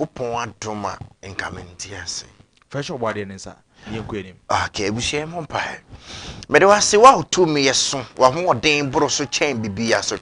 Nyankopɔn adom a, nka mente ase. Fa hyɛ Ɔbɔadeɛ no nsa na yɛnkɔ anim. Okay, abusua yɛmmɔ mpaeɛ. Mede wo ase, wo a wo tumi yɛ so, w'ahoɔden boro so kyɛn biribiara so.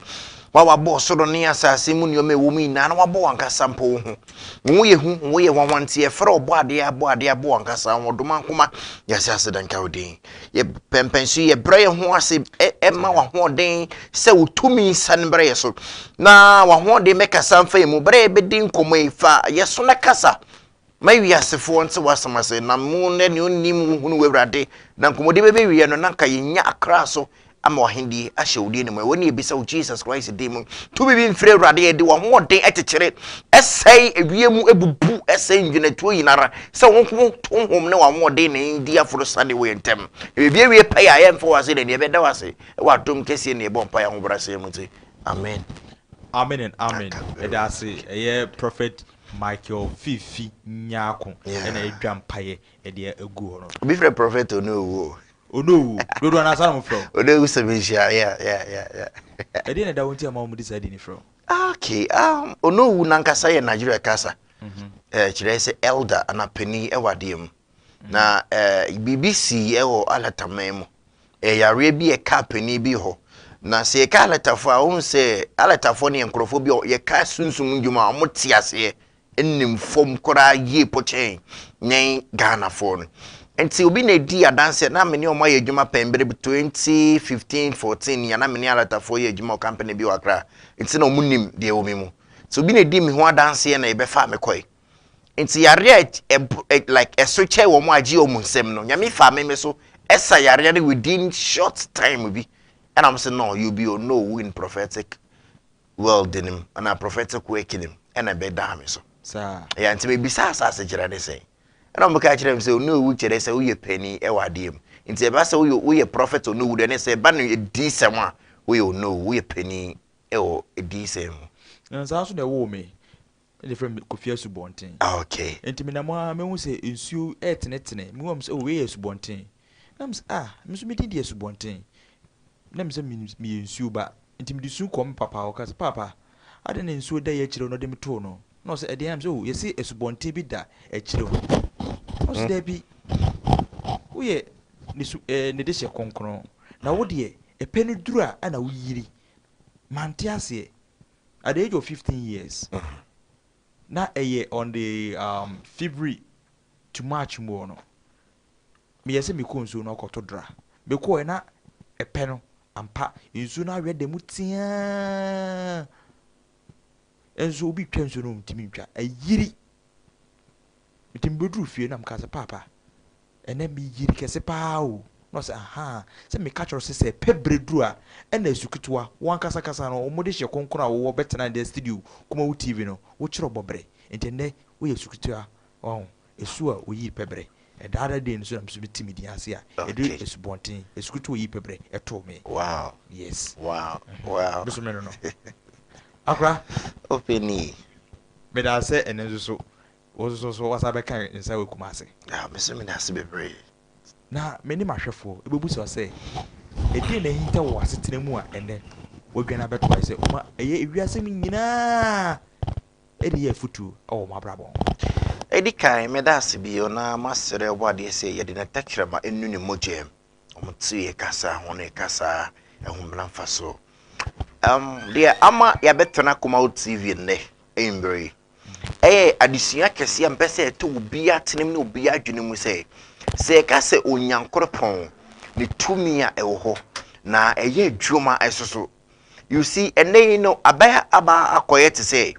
Wo a wabɔ ɔsoro ne asase mu nneɛma ɛwɔ mu nyinaa na wabɔ w'ankasa mpo wo ho. Wo ho yɛ hu, wo ho yɛ nwanwa nti yɛfrɛ ɔbɔ adeɛ abɔ adeɛ abɔ w'ankasa ho ɔdomankoma. Yɛase aseda nka wo din. Yɛ pɛmpɛn so yɛbrɛ yɛn ho ase ɛma w'ahoɔden sɛ wo tumi nsane brɛ yɛ so. Na w'ahoɔden bɛkasa mfa yɛn mu. Berɛ a yɛbɛdi nkɔmmɔ yi, fa yɛ so na kasa. Ma wiasefoɔ nte w'asɛm ase, na mo ne nea ɔnnim wo hunu w'Awurade, na nkɔmmɔdi bɛbɛwieɛ no, na anka yɛnya akra so ama w'ahennie ahyɛ wo din animuonyam. Wei ne yɛbisa wɔ Jesus Christ din mu. Tumi bi mfiri Awurade, yɛde w'ahoɔden kyekyere, ɛsɛe ewiem, ebubu, ɛsɛe ngyinatuo nyinara, sɛ wo nko honhom ne w'ahoɔden na ɛndi aforo sane wɔ yɛn ntam. Na biribi awie pɛyɛ a, yɛmfa wo ase na deɛ yɛbɛda wo ase wɔ adom kɛseɛ ne yɛbɔ mpaeɛ ahobrɛaseɛ mu nti. Amen. Amen and amen. Yɛda ase ɛyɛ prophet Michael Fifi Nyarko na adwa mpaeɛ de agu hɔ no. Obi frɛ prophet Onowu o. Onowu, dodoɔ no ara saa na wɔfrɛ wo. Onowu sɛ menhyia, yeah, yeah, yeah, yeah. Ɛdeɛn na ɛda wo nti a ɛma wɔde saa din no frɛ wo? Okay, Onowu nankasa yɛ Nigeria kasa. Kyerɛ sɛ elder anaa panin wɔ adeɛ mu. Na biribi sii wɔ Alataman mu. Ɛyɛ yareɛ bi a ɛkaa panin bi hɔ. Na sɛ yɛka Alatafoɔ a, wohu sɛ Alatafoɔ no yɛ nkurɔfoɔ bi a yɛka sunsum ndwuma a wɔte aseɛ nim fam koraa yie po kyɛn yɛn Ghanafoɔ no. Nti obi na ɛdi adanseɛ na me ne wɔn ayɛ adwuma pɛn berɛ bi 2015 14 yɛ na me ne Alatafoɔ yɛ adwuma wɔ company bi wɔ Accra. Nti na wɔn nim deɛ ɛwɔ me mu. Nti obi na ɛdi me ho adanseɛ na yɛbɛfaa me kɔe. Nti yareɛ a ɛ like ɛso kyɛ wɔn a agye wɔn nsam no, Nyame faa me me so ɛsa yareɛ no within short time bi. Ɛna wɔn sɛ no, you be onowu in prophetic world no mu anaa prophetic work no mu ɛna ɛbɛdaa me so. Saa. Yeah, nti mebisa asase kyerɛ ne sɛn. Ɛna wɔn ka kyerɛ me sɛ onowu kyerɛ sɛ woyɛ panin ɛwɔ adeɛ mu. Nti ɛba sɛ woyɛ woyɛ prophet onowu deɛ ne sɛ ɛba no adiyisɛm a woyɛ onowu, woyɛ panin ɛwɔ adiyisɛm mu. Na saa nso na ɛwoo me. Ɛna yɛfrɛ me Kofi Asubɔnten. Okay. Nti menam ara mehu sɛ nsuo retenetene. Mehu a mesɛ oh wei yɛ asubɔnten. Na mesɛ ah me nso me din de Asubɔnten. Na mesɛ meyɛ nsuo ba. Nti mede su kɔɔ me papa hɔ ka sɛ paapa adɛn na nsuo da yi akyire hɔ na ɔde me too no. Na ɔsɛ ɛdeɛn a mesɛ oh yɛse asubɔnten bi da akyire hɔ. Na ɔsɛ daabi woyɛ ne su ɛɛ ne dehyɛ kronkron na wo deɛ ɛpɛ no duru a ɛna woyiri. Mante aseɛ. At the age of 15 years, na ɛyɛ on the um, February to March mu hɔ no, meyɛ sɛ mekɔ nsuo no akɔto dra. Mekɔɛ na ɛpɛ no ampa nsuo no awɛ da mu teaa. Nso obi twa nsuo no ntumi ntwa, ayiri. Nti mebɛduru fie na meka sɛ paapa, Ɛnnɛ me yiri kɛse paa o. Na ɔsɛ ahaa, sɛ meka kyerɛ wo sɛ sɛ pɛ berɛ duru a, ɛna asu ketewa, wo ankasa kasa no, wɔde hyɛ kronkron a wowɔ bɛtena ndɛ studio Kumawu TV no, wo kyerɛ ɔbɔ berɛ. Nti ɛnnɛ woyɛ asu ketewa, wahu, asu a oyiri pɛ berɛ. Ɛdaa that day no so na me nso me te me din ase a, ɛde asubɔnten, asu ketewa oyiri pɛ berɛ ɛtoo me. Wow. Yes. Wow, wow. Me so me no no. Akora. Ɔpɛni. Meda ase ɛnnɛ nso so Wo nso so woasan bɛka yɛn nsa wɔ Kumasi. Ah, me nso meda ase bebree. Na me ne m'ahwɛfoɔ bɛbisa wo sɛ, Ɛdeɛn na ahinta wɔ w'asetena mu a ɛnnɛ woadwane abɛto ayɛ sɛ woma ɛyɛ ewiase mu nyinaa de yɛ afotuo wɔ wɔn abrabɔ ho? Ɛdi kan, meda ase bio na masrɛ Ɔbɔadeɛ sɛ yɛde ne tɛkyerɛma nnu ne mogya mu. Wɔte yɛ kasa ho ne kasa ɛho mfasoɔ. Um, deɛ ama yɛabɛtena Kumawo TV nnɛ anwummere yi, Ɛyɛ adesua kɛseɛ a mepɛ sɛ ɛtɔ obiara tenem ne obiara adwene mu sɛ, sɛ yɛka sɛ Onyankoropɔn, ne tumi a ɛwɔ hɔ, na ɛyɛ adwuma ɛso so. You see, ɛnnɛ yi no, abɛyɛ aba akɔyɛ te sɛ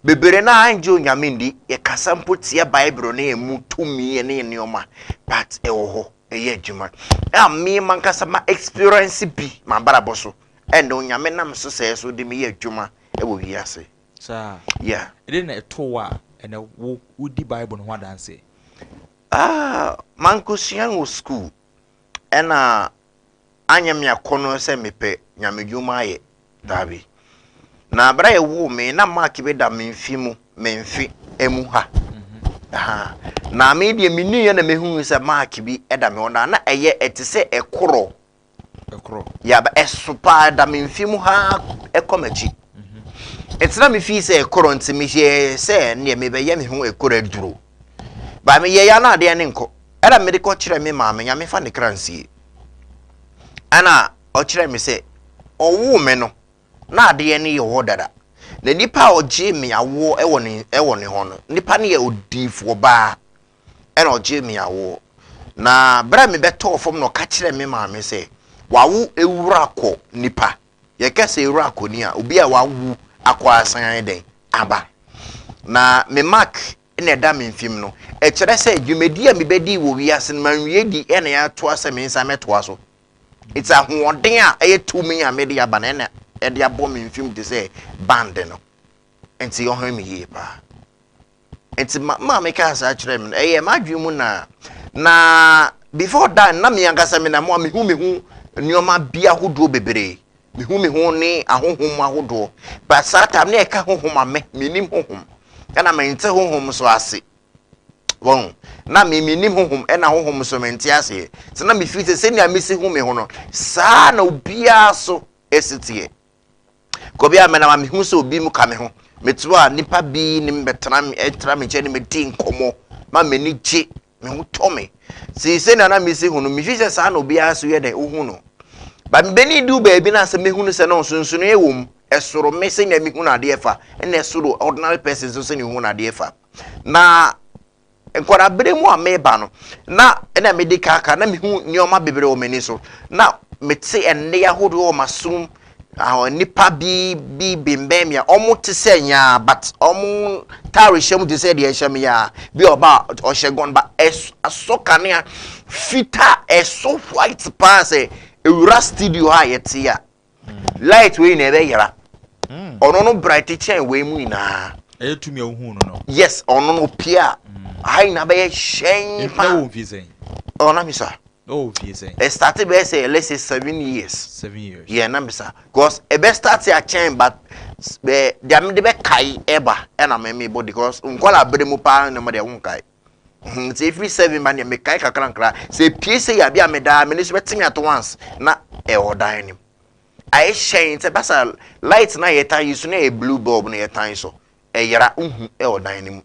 bebree no ara ngye Onyame ndi, yɛkasa mpo tia Bible ne ɛmu tumi ne nneɛma, but ɛwɔ hɔ, ɛyɛ adwuma. A me mankasa ma experience bi m'abrabɔ so, ɛnna Onyame nam so sɛɛ so de me yɛ adwuma ɛwɔ wiase. Saa. Yeah. Ɛdeɛn na ɛtoo wo a ɛnnɛ wo wodi Bible no ho adanseɛ? Ah, mankɔsua wɔ sukuu, ɛna anyɛ me akɔnnɔ sɛ mepɛ nyamedwuma ayɛ, daabi. Na berɛ a yɛwoo me, na mark bi da me mfe mu, me mfe mu ha. Aha. Na me deɛ menuiɛ na mehuu sɛ mark bi da me hɔ, na na ɛyɛ ɛte sɛ ɛkorɔ. Ɛkorɔ. Yeah, but ɛso paa, ɛda me mfe mu ha ɛkɔ m'akyi. Nti na mefii sɛ ɛkorɔ nti meyɛɛ sɛ neɛ mebɛyɛ me ho ɛkorɔ aduro. Ba meyɛeɛ a na adeɛ no nkɔ. Ɛna mede kɔkyerɛɛ me maame, Nyame fa ne kra nsie. Ɛna ɔkyerɛɛ me sɛ ɔwoo me no na adeɛ no yɛ hɔ dada. Na nipa a ɔgyee me awoɔ wɔ ne wɔ ne hɔ no, nipa no yɛ odiifoɔ baa. Ɛna ɔgyee me awoɔ. Na berɛ a mebɛtɔɔ fam na ɔka kyerɛɛ me maame sɛ wawo ewura kɔ nipa. Yɛka sɛ ewura kɔ ni a, obi a wawu akɔ asan ayɛ dɛn aba. Na me mark na ɛda me mfem no, ɛkyerɛ sɛ dwumadi a mebɛdii wɔ wiase no manwie di ɛna yɛatoa sɛ me nsa mɛtoa so. Nti ahoɔden a ɛyɛ tumi a mede aba no ɛna ɛde abɔ me mfem te sɛ band no. Nti ɔhwɛ me yie paa. Nti ma maame kaa saa kyerɛɛ me no, ɛyɛ m'adwene mu naa. Na before that na me ankasa menam a mehu me ho nneɛma bi ahodoɔ bebree. Mehu me ho ne ahonhom ahodoɔ. But saa time na ɛka honhom a me, mennim honhom. Ɛna mente honhom nso ase. Wɔn, na me mennim honhom ɛna honhom nso mente aseɛ. Sɛ na mefiri sɛ sɛnea mesi hu me ho no, saa na obiara so ɛsi teɛ. Kɔ bi a menam a mehu sɛ obi mu ka me ho. Mete hɔ a nnipa bi ne me bɛtena me ɛtra me nkyɛn ne me di nkɔmmɔ ma m'ani gye, me ho tɔ me. Sɛ sɛnea na mesi hu no, mehwɛ sɛ saa na obiara so yɛ dɛn ohu no. Ba mebɛni du baabi na sɛ mehu no sɛ no nsonsonoeɛ wɔ mu, ɛsoro me sɛnea mehu no adeɛ fa, ɛna ɛsoro ordinary person nso sɛnea ohu no adeɛ fa. Na Nkwadaa-bere mu a mereba no, na ɛna medi kan aka, na mehu nneɛma bebree wɔ m'ani so. Na mete ɛnne ahodoɔ wɔ m'asom, nnipa bi bi bembɛn me a, wɔn te sɛ nyaa, but wɔn taare hyɛ mu te sɛ deɛ ɛhyɛ me yaa. Bi ɔba a ɔhyɛ gɔn, ba asɔ kanea fitaa, ɛso white paa sɛ ewura studio ha a yɛte a. Light wei na ɛbɛyera. Hmm. Ɔno no bright kyɛn wei mu nyinaa. Ɛyɛ tumi a wohu no no. Yes, ɔno no pia. Hmm. Aha nyinaa bɛyɛ hyɛn paa. Na wɔ mfie sɛn? Ɔna mi sa. Na wɔ mfie sɛn? Ɛ start bɛyɛ sɛ let's say 7 years. 7 years. Yeah, na mi sa. Because ɛbɛ start akyɛn, but bɛ deɛ mi de bɛ kae ɛba ɛna mɛ mi bɔ because nkɔla abere mu paa na mo deɛ wɔn kae. Nti efiri 7 ba deɛ mekae kakra nkra sɛ epie sɛ yɛ abi a medaa me ne so bɛte me at once na ɛwɔ dan no mu ayɛ hyɛn sɛ basa light na yɛtan yi so na ɛyɛ blue bulb na yɛtan so ɛyera nhu ɛwɔ dan no mu.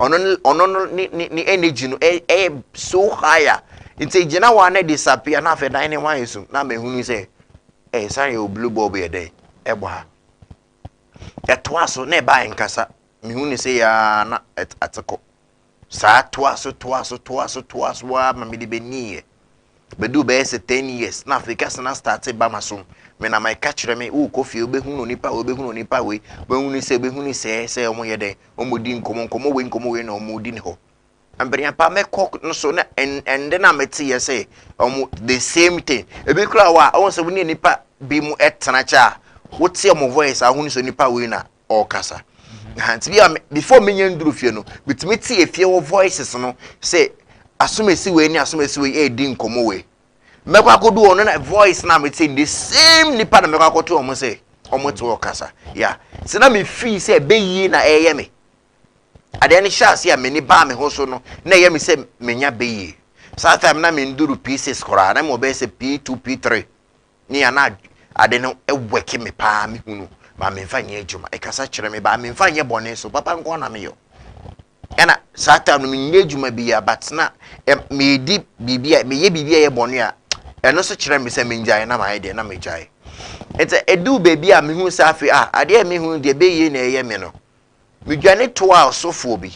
Ɔno ne ɔno no ne ne ne energy no ɛyɛ so high a nti egyina hɔ a na disappear na afɛ dan ne ho ayɛ sum na mehunu sɛ ɛyɛ san yɛ o blue bulb yɛ dɛn ɛbɔ ha. Ɛtoa so na ɛbaa nkasa mehu ne sɛ yaa na ate kɔ saa, toa so, toa so, toa so, toa so ara ma mede bɛniiɛ bɛduu bɛyɛ sɛ 10 years na afei kasa na start ba ma so. Menam ɛka kyerɛ me wokɔ fie wobɛhu no nipa wei, wobɛhu no nipa wei, wobɛhu no sɛ wobɛhu no sɛɛ sɛ ɔmo yɛ dɛn, ɔmo di nkɔmmɔ, nkɔmmɔ wei, nkɔmmɔ wei na ɔmo di ne hɔ mpanyapa mɛkɔ no so na ɛnde na mete yɛ sɛ ɔmo the same thing. Ebi kura wɔ a ɔmo sɛ wo ne nipa bi mu ɛtena kyɛ a wote ɔmo voice ahunu sɛ nipa wei na ɔrekasa ha. Nti bi a before menya nduru fie no, metumi te efie wɔ voices no sɛ asomesi wei ne asomesi wei ɛredi nkɔmmɔ wei. Mɛkɔ akɔdu hɔ no na voice na mete the same nipa na mɛkɔ akɔto ɔmo sɛ ɔmo te hɔ kasa ya sɛ na mefii sɛ ɛbɛyie na ɛyɛ me adeɛ no hyɛ ase a m'ani baa me ho so no na ɛyɛ me sɛ menya bɛyie. Saa time na menduru P6 koraa na mewɔ bɛyɛ sɛ P2 P3 ne ana ade no ɛwɔke me paa. Mehu no ma memfa nyɛ adwuma, ɛkasa kyerɛ me ba memfa nyɛ bɔne so papa nko na meyɔ. Ɛna saa time no menyɛ adwuma bi a, but na medi biribi a meyɛ biribi a ɛyɛ bɔne a ɛno nso kyerɛ me sɛ mengyae na mayɛ deɛ na megyae. Nti ɛduu baabi a mehu sɛ afei a adeɛ a mehu deɛ ɛbɛyie na ɛyɛ me no, medwane toa ɔsɔfoɔ bi,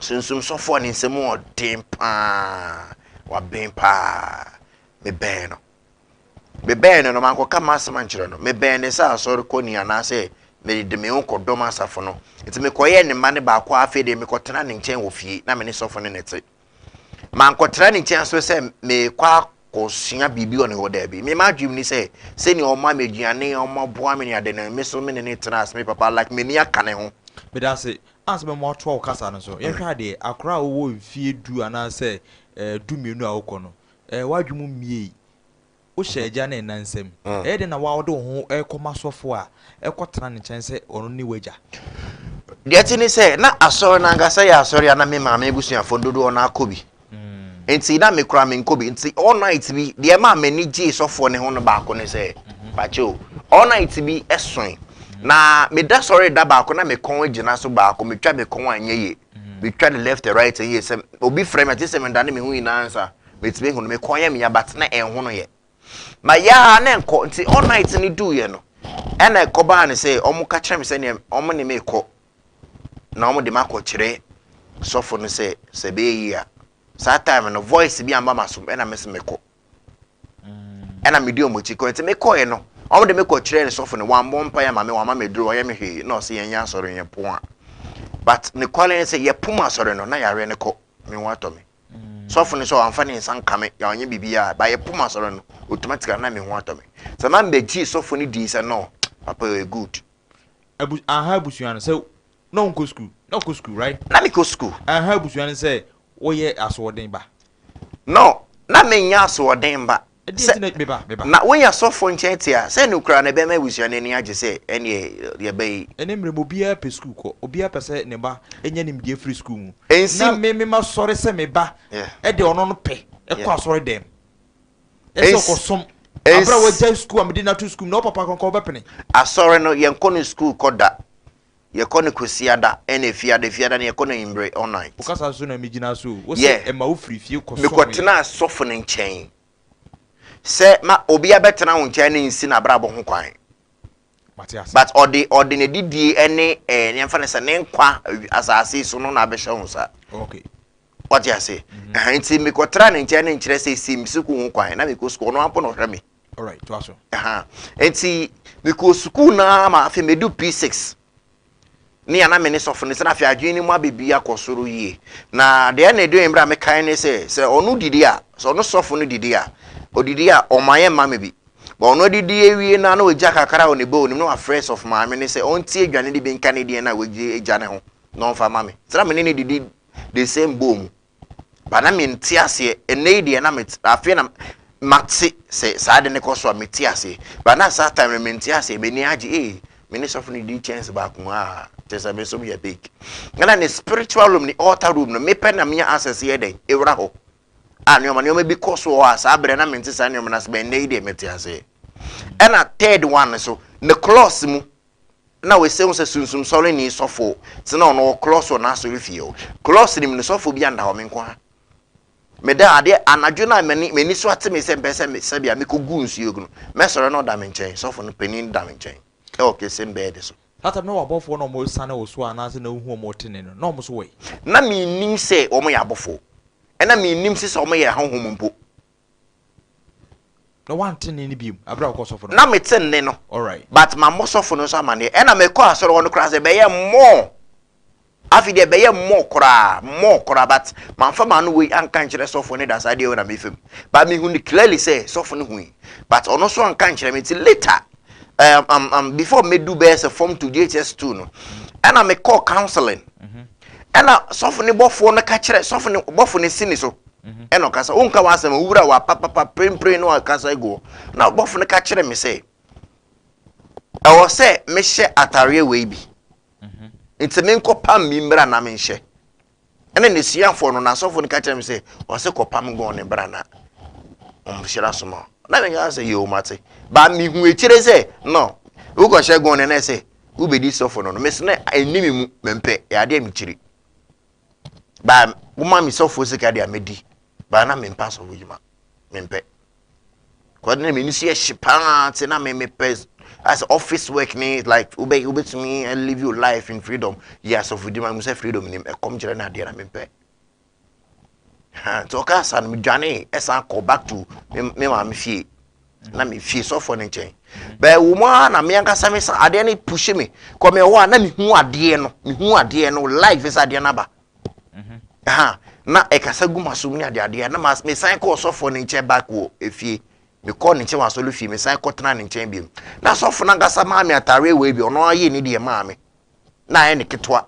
sunsum sɔfoɔ a ne nsɛm ɔden paa, waben paa. Mebɛn no, mebɛn no no mankɔka m'asɛm ankyerɛ no. Mebɛn ne sɛ asɔre kɔni anaasɛ mede me ho kɔdɔm asafo no. Nti mekɔyɛɛ ne mma ne baako a afei deɛ mekɔtena ne nkyɛn wɔ fie na me ne sɔfo no ne te. Mankɔtena ne nkyɛn so sɛ mekɔ akɔsua biribi wɔ ne hɔ, daabi. Me m'adwene mu ni sɛ sɛnea ɔma me aduane, ɔma boa me ne ade no, me so me ne ne tena ase, me papa like m'ani aka ne ho. Meda ase. Ansa bɛma watoa wo kasa no so, yɛhwɛ adeɛ, akora a wowɔ mfie 10 anaasɛ 12 a wokɔ no, w'adwene mu mmiei, wohyɛ agya ne ɛna nsam. Ɛyɛ dɛn na wode wo ho rekɔma sɔfo a ɛkɔtena ne nkyɛn sɛ ɔno ne w'agya? Deɛ ɛte ne sɛ na asɔre no ankasa yɛ asɔre a na me maame abusuafoɔ dodoɔ no akɔ bi, nti na me koraa menkɔ bi. Nti all night bi deɛ ɛma m'ani gyee sɔfoɔ ne ho no baako ne sɛ pakyɛ o, all night bi ɛsoe. Na meda sɔre da baako na me kɔn gyina so baako, metwa me kɔn a nyɛ yie. Metwa ne left and right yie sɛ obi frɛ me a, te sɛ medane me ho nyinaa nsa metumi hu no, me kɔn yɛ me ya but na ɛnhono yɛ. Ma yɛ a na ɛnkɔ nti all night no duiɛ no ɛna ɛkɔbaa no sɛ wɔn ka kyerɛ me sɛ neɛ wɔn ne me kɔ na wɔn de me akɔkyerɛ sɔfo no sɛ sɛ ɛbɛyɛ yie a saa time no voice bi amba m'asom ɛna me sɛ mekɔ. Ɛna medi wɔn akyi kɔ nti mekɔɛ no wɔn de me kɔ kyerɛɛ ne sɔfo no wɔammɔ mpaeɛ ama me wɔama me duro wɔyɛ me hwee na ɔsɛ yɛnyɛ asɔre yɛn pon a but ne kwale ne sɛ yɛpom asɔre no na yareɛ no kɔ me ho atɔ me sɔfo no sɛ wɔamfa ne nsa nka me yɛanyɛ biribiara ba yɛpom asɔre no automatically na me ho atɔ me sɛ ma mbɛgye sɔfo no dii sɛ no papa yɛ good. Abu aha abusua no sɛ na wonkɔ school na wokɔ school right? Na mekɔ school. Aha abusua no sɛ woyɛ asoɔden ba. No, na menyɛ asoɔden ba. Ɛdeɛn nti na meba, meba. Na wonya sɔfo nkyɛn te a, sɛ no koraa no ɛbɛma abusua no ani agye sɛ ɛnneɛ yɛba yi. Ɛnnɛ mmerɛ mu obiara pɛ sukuu kɔ, obiara pɛ sɛ ne ba nya nimdeɛ firi sukuu mu. Ɛnsi. Na me me masɔre sɛ me ba de ɔno no pɛ kɔ asɔre dɛm. Ɛsɛ ɔkɔsom. Aberɛ a wagyae sukuu a mede no ato sukuu mu na wo papa kanka ɔbɛpene. Asɔre no yɛnkɔ no sukuu kɔ da. Yɛkɔ no Kwasiada ɛna Efiada, Efiada no yɛkɔ no anwummere all night. Wo kasa so na megyina so o. Wo se Yeah. ɛma wo firi fie kɔsomee. Mekɔtenaa sɔfo no nkyɛn. Sɛ ma obi abɛtena wo nkyɛn no nsi n'abrabɔ ho kwan. Mate ase. But ɔde ɔde n'adidie ɛne ɛɛ yɛmfa no sɛ ne nkwa asase so no na abɛhyɛ wo nsa. Okay. Wate ase? Ɛhɛn, nti mekɔtraa ne nkyɛn no nkyerɛ sɛ esi me sukuu ho kwan. Na mekɔ sukuu, ɔno ara mpo na ɔhwɛ me. Alright, toa so. Ɛhɛn, nti mekɔɔ sukuu no ara ma afei medu P6. Ne a na me ne sɔfo no sɛ na afei adwene no mu abɛbi akɔ soro yie. Na deɛ na ɛdu mmerɛ a mekae ne sɛ, sɛ ɔno didi a, sɛ ɔno sɔfo no didi a, ɔdidi a, ɔma yɛ mma me bi. But ɔno adidi awie no a na wagya kakra wɔ ne bowl no mu na wafrɛ sɔfo maame no sɛ ɔnte aduane no bi nka ne deɛ no a wagye agya no ho na ɔmfa ma me. Sɛ na me ne no didi the same bowl mu but na mente aseɛ ɛnɛ yi deɛ na mete afei na mate sɛ saa de ne kɔ so a mete aseɛ but na saa time no mente aseɛ m'ani agye ee me ne sɔfo no di kyɛnse baako mu a kyerɛ sɛ me nso meyɛ big ɛna ne spiritual room ne altar room no mepɛ na menya access yɛ dɛn ewura hɔ a nneɛma nneɛma bi kɔ so wɔ hɔ a saa berɛ na mente saa nneɛma no ase bɛn nnɛ yi deɛ mete aseɛ ɛna third one so ne clause mu na wese ho sɛ sunsum sɔre ni sɔfo tse na ɔno wɔ klɔs wɔ n'asɔre fie hɔ. Klɔs no mu no sɔfo bi anda hɔ me nko ara. Meda adeɛ anadwo no a m'ani m'ani so ate me sɛ mpɛ sɛ me sɛbea mekɔ gu nsuo gu no mɛsɔre na ɔda me nkyɛn sɔfo no panin da me nkyɛn ɛwɔ kese bɛɛde so. That time na w'abɔfoɔ na wɔn siane wo so anaasɛ na wohu wɔn tene no na wɔn nso wɔ he? Na mennim sɛ wɔn yɛ abɔfoɔ ɛna mennim nso sɛ wɔn yɛ ahonhom mpo. Na wante nne no biom bere a wokɔɔ sɔfo no hɔ? Na mete nne no. Alright. But mammɔ sɔfo no nso amanneɛ. Ɛna mekɔɔ asɔre hɔ no koraa sɛ ɛbɛyɛ more. Afei deɛ ɛbɛyɛ more koraa, more koraa but mamfa m'ano wei anka nkyerɛ sɔfo no da saa deɛ wei na mefa mu. But mehu no clearly sɛ sɔfo no hui. But ɔno nso anka nkyerɛ me nti later um, um, um, before medu bɛyɛ sɛ form 2 JHS 2 no ɛna mekɔɔ counseling. Ɛna sɔfo ne bɔfoɔ no ka kyerɛ sɔfo ne bɔfo no si ne so. Ɛna ɔkasa wonka w'asɛm wura wa papapa prempren na wakasa agu hɔ na ɔbɔfo no ka kyerɛ me sɛ ɛwɔ sɛ mehyɛ atareɛ wei bi nti menkɔ pam mi mmra na menhyɛ ɛna n'asuafoɔ no n'asɔfo no ka kyerɛ me sɛ ɔsɛ kɔpam gɔn ne bra na ɔmhyira soma na meka sɛ yɛ mate ba mehu akyire sɛ no wokɔhyɛ gɔn no na ɛsɛ wobɛdi sɔfo no no mesɛ na ɛnni me mu mempɛ yɛ adeɛ mekyiri Ba woma me sɔfoɔ sika deɛ a mɛdi ba na mempɛ asɔfo adwuma mempɛ kɔde na m'ani so yɛ hye paa te na me mepɛ as office work ne like wobɛ wobɛtumi eh, live your life in freedom yɛ asɔfo adwuma mu sɛ freedom nim ɛkɔm kyerɛ no adeɛ na mempɛ nti ɔka sa no medwane ɛsan kɔ back to me maame fie na me fie sɔfoɔ no nkyɛn bɛɛ wɔ mu ara na me ankasa me sa adeɛ no push me kɔ me hɔ a na mehu adeɛ no mehu adeɛ no life sɛ adeɛ no aba ha na ɛkasa gu m'asom ne adeɛ adeɛ na mesan kɔɔ sɔfoɔ no nkyɛn back wɔ efie mekɔɔ ne nkyɛn wɔ asɔre fie mesan kɔtena ne nkyɛn biom na sɔfo no ankasa maa me ataareɛ wei bi ɔno ayɛ ne deɛ maa me na ayɛ ne ketewa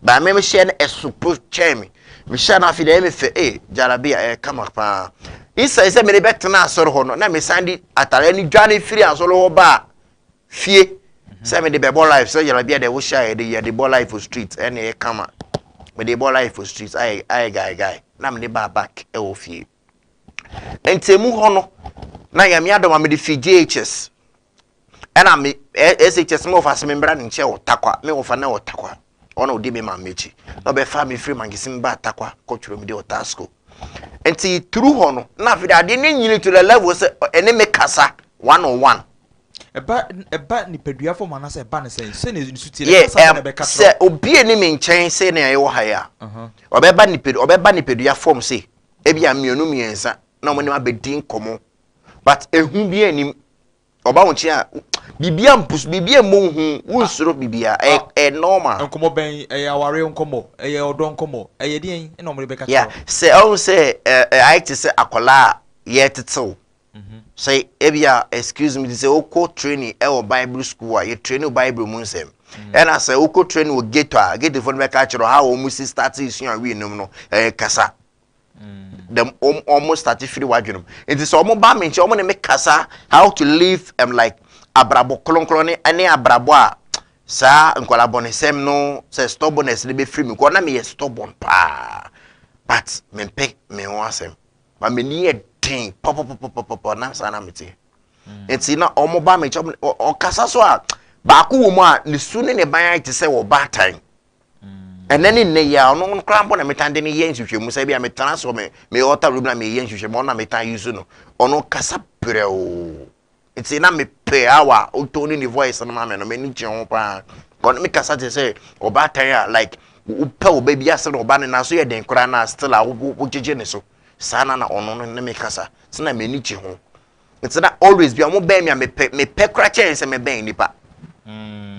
But me mehyɛ no ɛso po kyɛn me. Mehyɛ no afei deɛ ɛyɛ me fɛ ee jalabia ɛyɛ kama paa. Instead sɛ mede bɛtena asɔre hɔ no na mesan de atare no dwane firi asɔre hɔ baa fie sɛ mede bɛbɔ life sɛ jalabia deɛ wohyɛ a yɛde yɛde bɔ life for street ɛna ɛyɛ kama. Mede bɔ life for street ayɛ ayɛ guy guy na mede baa back ɛwɔ fie. Nti emu hɔ no na Nyame adom a mede fi JHS ɛna me. SHS me wɔfa se me mbra ne nkyɛn wɔ Tarkwa, me wɔfa na wɔ Tarkwa. Ɔna ɔdi me maame akyi. Na ɔbɛfa me firi Mankesim baa Tarkwa kɔtwerɛ me de wɔ Tasco. Nti through hɔ no, na afei de adeɛ no nyini to the level sɛ ɛne me kasa one on one. Ɛba ɛba nipadua fam anaasɛ ɛba ne sɛn? Sɛnea ne su teɛ no, Yeah, kasa bɛn na ɛbɛka kyerɛ sɛ obi ani me nkyɛn sɛ nea yɛwɔ ha yi a, ɔbɛba nipadua ɔbɛba nipadua fam se ebi a mmienu mmiɛnsa na wɔn anim abɛdi nkɔmɔ, but ehu bi anim. Ɔba wo nkyɛn a, biribi ampusu, biribi ammɔ wo hu, wonsuro biribiara, ɛyɛ ɛyɛ normal. Nkɔmɔ bɛn? Ɛyɛ awareɛ nkɔmɔ? Ɛyɛ ɔdɔ nkɔmɔ? Ɛyɛ deɛn na wɔde bɛka kyerɛ Yeah, wo? sɛ ɔhu sɛ ɛ ɛ ayɛ te sɛ akwadaa a yɛretetew. Sɛ ebia, excuse me, te sɛ wokɔ training ɛwɔ Bible school a, yɛ training Bible mu nsɛm. Ɛna sɛ wokɔ training wɔ ghetto a, ghettofoɔ no bɛka akyerɛ wo how wɔn si start sua wii nom no, ɛyɛ kasa. Dem wɔn start firi w'adwene mu. Nti sɛ wɔn ba me nkyɛn, wɔn ne me kasa how to live like abrabɔ kronkron ne ne abrabɔ a saa nkwadaa bɔnesɛm no sɛ stubbornness no bɛfiri mi kɔ na meyɛ stubborn paa, but mempɛ me ho asɛm, ma m'ani yɛ den pɔpɔpɔpɔpɔ na saa na mete. Nti na wɔn ba me nkyɛn, ɔkasa so a, baako wɔ mu a ne su ne ne ban ayɛ te sɛ ɔbaatan. Ɛnɛ ne nnɛ yi a ɔno koraa mpo na metan de no yɛ nhwehwɛmu sɛ bi a metena so me me altar room na meyɛ nhwehwɛmu, ɔno na metan use no. Ɔno kasa brɛoo, nti na mepɛ awa ɔtɔ ne ne voice no ma me no, m'ani gye ho paa. Ɔno me kasa te sɛ ɔbaatan a like wopɛ ɔba bi asɛm na ɔba no naso yɛ den koraa na still a wogyegye ne so saa na na ɔno no ne me kasa sɛ na m'ani gye ho. Nti na always bi a ɔmo bɛn mi a mepɛ mepɛ koraa kyɛn sɛ mebɛn nipa.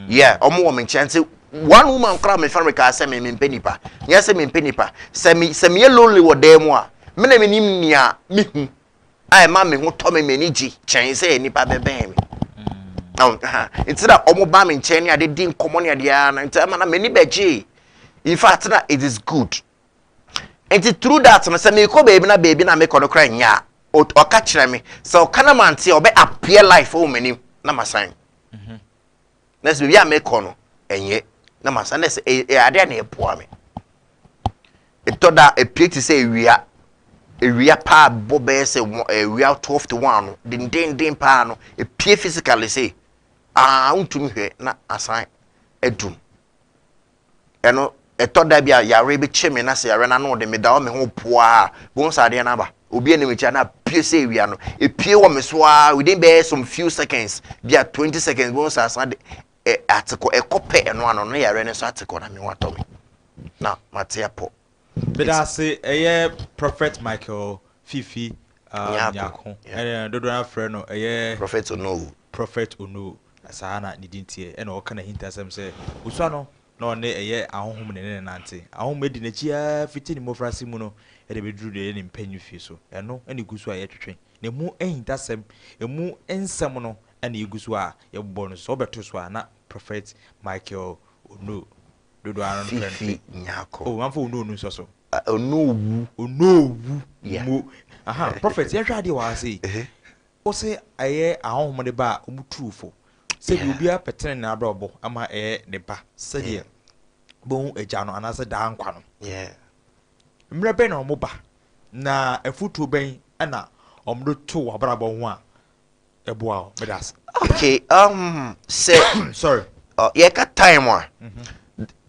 Yeah, ɔmo wɔ me nkyɛn. Nti one woman koraa mefa no kaa sɛ me mempɛ nipa, nyɛ sɛ mempɛ nipa, sɛ me sɛ meyɛ lonely wɔ dan mu a, me na menim nea mehu a ɛma me ho tɔ me, m'ani gye kyɛn sɛ nipa bɛbɛn me. Nti na ɔmo ba me nkyɛn ne ade di nkɔmɔ ne adeɛ ara no, nti ama na m'ani bɛgye. In fact, na it is good. Nti through that no, sɛ mekɔ baabi na baabi na mekɔ no koraa nyɛ a, ɔka kyerɛ me sɛ ɔka na mante a, ɔbɛ appear life wɔ m'anim na masan. Na sɛ baabi a mekɔ no ɛnyɛ na masan, na sɛ ɛyɛ adeɛ a na ɛboa me. Ɛtɔ da epie te sɛ ewia ewia paa bɔ bɛyɛ sɛ ewia 12 to 1 no dendenden paa no, epie physically sɛ aa ntumi hwɛ na asan adum. Ɛno ɛtɔ da bi a yare bi kye me na sɛ yare no ano de me da hɔ, me ho poa bohu sɛ adeɛ no aba obi anim akyi a na apue sɛ ewia no epie wɔ me so a, within bɛyɛ some few seconds bi a 20 seconds, bohu sɛ asan de ɛ atekɔ ɛkɔ pɛ. Ɛno ano no yare no nso atekɔ na me ho atɔ me na mate apɔ. Meda ase. Ɛyɛ Prophet Michael Fifi Nyako. Nyako. Ɛna dodoɔ no afrɛ no ɛyɛ Prophet Onowu. Prophet Onowu, saa na ne din teɛ. Ɛna ɔka n'ahintasɛm sɛ osua no na ɔne ɛyɛ ahohom ne ne nante ahohom adi n'akyi ara fiti ne mmɔfraase mu no ɛde bɛduru deɛ ɛyɛ ne mpanyin fie so. Ɛno ɛna egu so a yɛtwetwe na emu ahintasɛm, emu nsɛm no ɛna egu so a yɛbobɔ no so. Sɛ ɔbɛto so a, na Prophet Michael Onowu, dodoɔ ara no frɛ no Fifi Nyako. Oh, mamfa Onowu no nsɔ so. Onowu. Onowu. Mo aha Prophet, yɛhwɛ adeɛ wɔ ha sei, wose ɛyɛ ahonhom de ba a ɔmo tuo fo sɛdeɛ obiara pɛ tene ne abrabɔ ama ɛyɛ ne ba sɛdeɛ bɛhu agya no anaasɛ daa nkwa no. Mmerɛ bɛn na ɔmo ba, na afutuo bɛn ɛna ɔmo de to w'abrabɔ ho a ɛboa wo? Meda ase. Okay, sɛ sorry. Yɛka time a,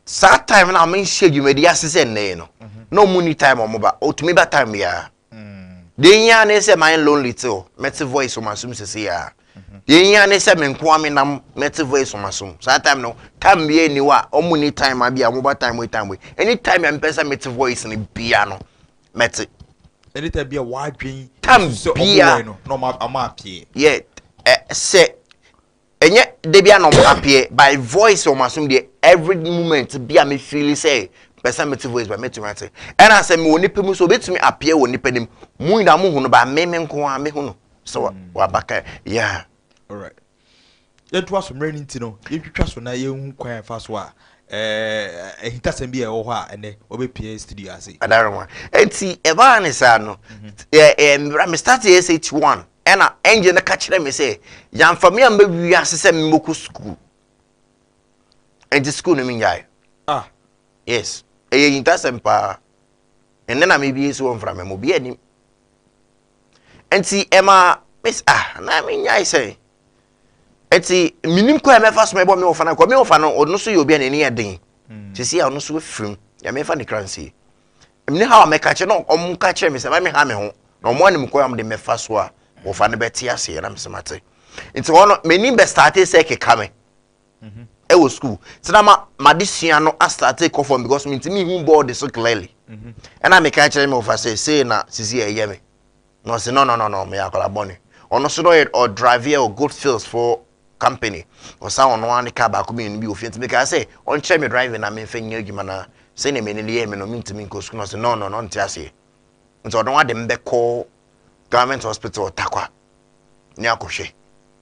saa time na menhyɛ dwumadi ase sɛ nnɛ yi no, na ɔmu ni time a ɔmo ba. Ɔtumi ba time biara. Deɛ ehia ne sɛ mayɛ lonely te hɔ, mɛte voice wɔ m'asom sese a. Deɛ ehia ne sɛ me nko ara menam, mɛte voice wɔ m'asom. Saa time no, time biara nni hɔ a ɔmo ni time a bi a ɔmo ba time wei, time wei. Anytime a mepɛ sɛ mete voice no bia no, mɛte. Anytime bi a wadwen Time sɛ ɔmo bia. wɔ no na ɔmo appear. Yɛ ɛ sɛ ɛnyɛ de bi a na ɔmo appear by voice wɔ m'asom deɛ, every moment bi a me feel sɛ pɛ sɛ mete voice ba, mɛtumi ate. Ɛna sɛ mewɔ nipa mu so, obɛtumi appear wɔ nipa nim mu nyinaa mo hu no ba, me me nko ara mehu no sɛ waba ka, yeah. Alright, yɛntoa so. Mmerɛ no nti no, yɛntwitwa so na yɛnhu kwan a ɛfa so a ahintasɛm bi a ɛwɔ hɔ a ɛnɛ wɔbɛpie studio ase. Adaroma, nti ɛbaa ne saa no, ɛ ɛ mbra me start SH1, ɛna angel no ka kyerɛ me sɛ yɛamfa me amma wiase sɛ mmɔkɔ school, nti school no menyae. Ah. Yes, ɛyɛ yintasɛm paa. Ɛnɛ na mebie so wɔ mframa mu, obi anim. Nti ɛma miss ah na menyae sɛ. Eti menim kwan a mɛfa so mɛbɔ me wɔfa no akɔ. Me wɔfa no, ɔno nso yɛ obi a n'ani yɛ den. Sisi a ɔno nso afirim. Nyame mfa ne kra nsie. Mene how a mɛka kyerɛ na ɔmo ka kyerɛ me sɛ ma me ha me ho. Na ɔmo anim kwan a ɔmo de mɛfa so a wɔfa no bɛte aseɛ na mesɛ mate. Nti hɔ no m'anim bɛ starte sɛ keka me. Ɛwɔ school. Sɛ na ma m'adesua no astarte kɔ fam because mentumi hu board so clearly. Ɛna meka kyerɛ me wɔfa sɛ sei na sisi ɛyɛ me. Na ɔse no no no no meyɛ akwadaa bɔne. Ɔno nso na ɔyɛ ɔdrive wɔ Goldfields for company. Ɔsan ɔno ara ne car baako mmienu bi wɔ fie nti mekaa sɛ ɔnkyerɛ me driving na memfa nyɛ adwuma na sɛnea m'ani no yɛɛ me no mentumi nkɔ sukuu. Na ɔse no no no ɔnte aseɛ. Nti ɔno ara de me bɛkɔ government hospital Tarkwa ne akɔhwɛ.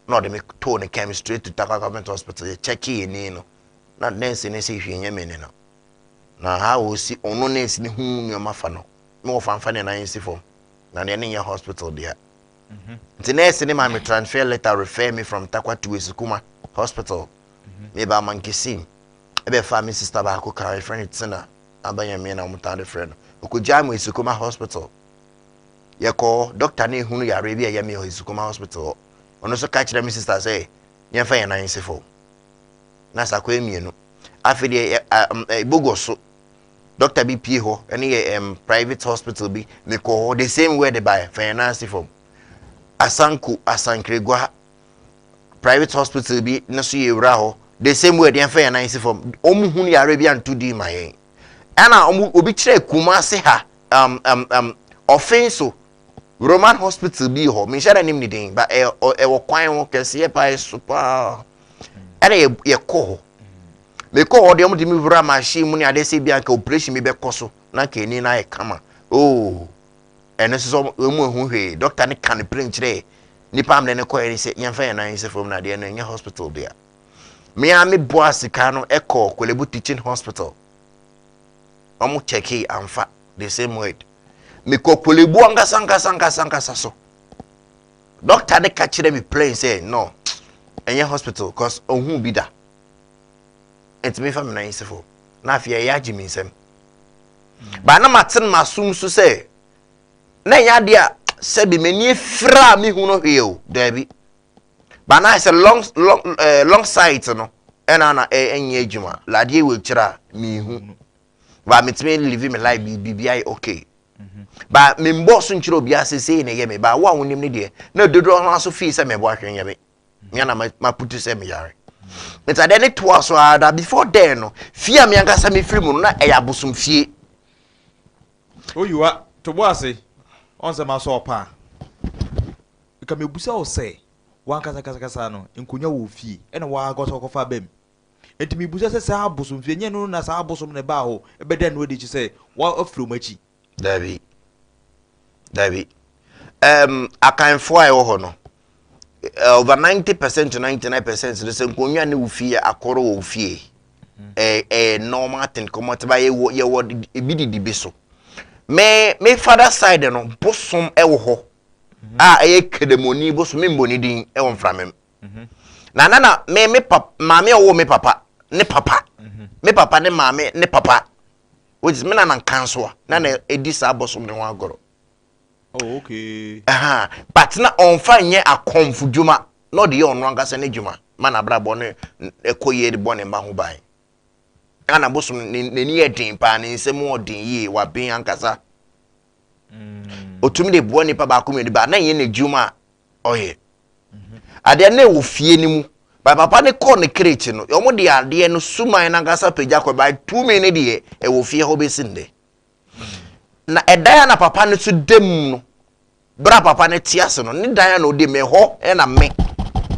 Na ɔde me too ne car mu straight to Tarkwa government hospital. Yɛ checkee ani no na nurse no sɛ hwee nyɛ m'ani no. Na how ɔsi ɔno nurse no hu nneɛma fa no na wɔfa mfa ne nan nsi fam na deɛ ne nyɛ hospital dea. Nti nurse ne ma me transfer letter refer me from Tarkwa to Esukuma hospital. Me ba Mankesim ɛbɛfa me sister baako ka yɛfrɛ no Tina Abanyame na wɔn taa de frɛ no. Ɔkɔgyaa me Esukuma hospital. Yɛkɔɔ doctor ne ehunu yareɛ bi a ɛyɛ me wɔ Esukuma hospital hɔ. Ɔno nso ka kyerɛ me sister sɛ yɛmfa yɛn nan nsi fam. Na sakɔɛ mmienu. Afei deɛ ɛ Bogos so doctor bi pie hɔ ɛne yɛ private hospital bi mekɔ hɔ the same word by fa yɛn nan ase fam. Asanko Asankregua private hospital bi ne so yɛ wura hɔ the same word yɛn fa yɛn nan si fam. Wɔn hu yare bi anto din ma yɛn. Ɛna wɔn obi kyerɛ Kumasi ha ɔfen so Roman hospital bi hɔ menhyɛ da nim ne din ba ɛwɔ kwan ho kɛseɛ paa ɛso paa. Ɛna yɛ yɛkɔ hɔ. Mekɔ hɔ deɛ wɔn de mi wura machine mu ne adeɛ sɛ bi anka operation bi bɛkɔ so na anka ani no ayɛ kama. Oh, ɛno nso sɛ wɔn mu ehu hwee. Doctor ne ka ne plane kyerɛ nipa amene ne kɔɛ ne sɛ yɛmfa yɛn nan nsi fam na adeɛ no ɛnyɛ hospital dea. Me ara me boa sika no ɛkɔ Korle Teaching Hospital. Wɔn kyɛkee amfa the same word. Mekɔ Korle Bu ankasa ankasa ankasa ankasa so. Doctor ne ka kyerɛ me plain sɛ no ɛnyɛ hospital cause ohun bi da. Nti mefa me nan nsi fam. Na afei ɛyɛ agye me nsam. Ba na mate no m'asom so sɛ na ɛnyɛ adeɛ a sɛbi m'ani afira a mehu no hwee o daabi. Ba na ayɛ sɛ long long long sight no ɛna na ɛnyɛ adwuma. Ladeɛ wɔ akyire a mehu. Ba metumi live my life biribi ayɛ okay. Ba membɔ so nkyerɛ obiara sɛ sei na ɛyɛ me. Ba wo a wonim no deɛ na dodoɔ no aso fii sɛ mɛbɔ ahwɛ nyɛ me. Me na maputu sɛ meyare. Nti adeɛ ne toa so ara da before then no fie a me ankasa mefiri mu no na ɛyɛ abosom fie. Oyiwa to bo ase ɔn sɛ masɔ ɔpa a nka mebusa wo sɛ wankasa kasakasa no nkonya wɔ fie ɛna wankasa ɔkɔfa bam nti mebusa sɛ saa abosom fie nyɛ no na saa abosom na ɛbaa hɔ ɛbɛda no adi kye sɛ wafiri wɔn akyi. Dabi, dabi. Akanfoɔ a ɛwɔ hɔ no over 90% to 99% no sɛ nkonnwa ne wo fie akɔrɔ wɔ wo fie ɛyɛ normal thing kɔmɔ te ba yɛwɔ yɛwɔ ebi didi bi so. Me father side no bosom ɛwɔ hɔ a ɛyɛ kedemoni bosom me mbɔ ne din ɛwɔ mframem. Na na na me papa maame a ɔwɔ me papa ne papa me papa ne maame ne papa which is me na na nka nso a na na edi saa bosom ne ho agorɔ. Oh, okay. Aha, but na ɔnfa nyɛ akɔmfo dwuma na ɔde yɛ ɔno ankasa ne dwuma ma n'abrabɔ ne ɛkɔ yie de bɔ ne mma ho ban. Ana bosom n'ani yɛ den paa, ne nsɛm ɔden yie, waben ankasa. Otumi de boa nipa baako mmienu ba na nyɛ n'adwuma a ɔyɛ. Adeɛ no ɛwɔ fie no mu. Ba papa ne kɔɔ ne kreti no, wɔn de adeɛ no suman n'ankasa pagya kɔ ba tumi ne deɛ ɛwɔ fie hɔ bɛsi nnɛ. Na ɛdan a na papa no so da mu no, bere a papa no te ase no, ne dan a na ɔda mu ɛhɔ ɛna me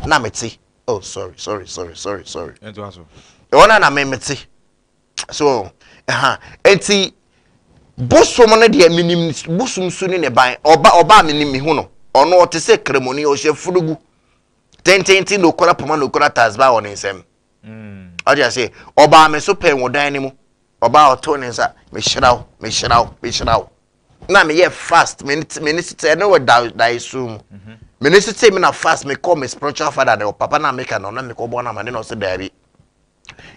na mete. Oh, sorry, sorry, sorry, sorry, sorry. Ɛhɔ na na me mete. So, ɛha. Enti, bosom no deɛ menim bosom su ne ne ban. Ɔba ɔba a menim mehu no. Ɔno ɔte sɛ kramoni, ɔhyɛ furugu. Tententen na okura poma na okura tasba wɔ ne nsam. Ɔde ase, ɔbaa me so pɛn wɔ dan no mu. Ɔbaa ɔtoo ne nsa, mehyira wo, mehyira wo, mehyira wo. Na meyɛ fast, me ne sete, ɛno wɔ daeso mu. Me ne sete me na fast, me kɔ me spiritual father ne papa na meka no, na mekɔ bɔ no ama ne na ɔsɛ daabi.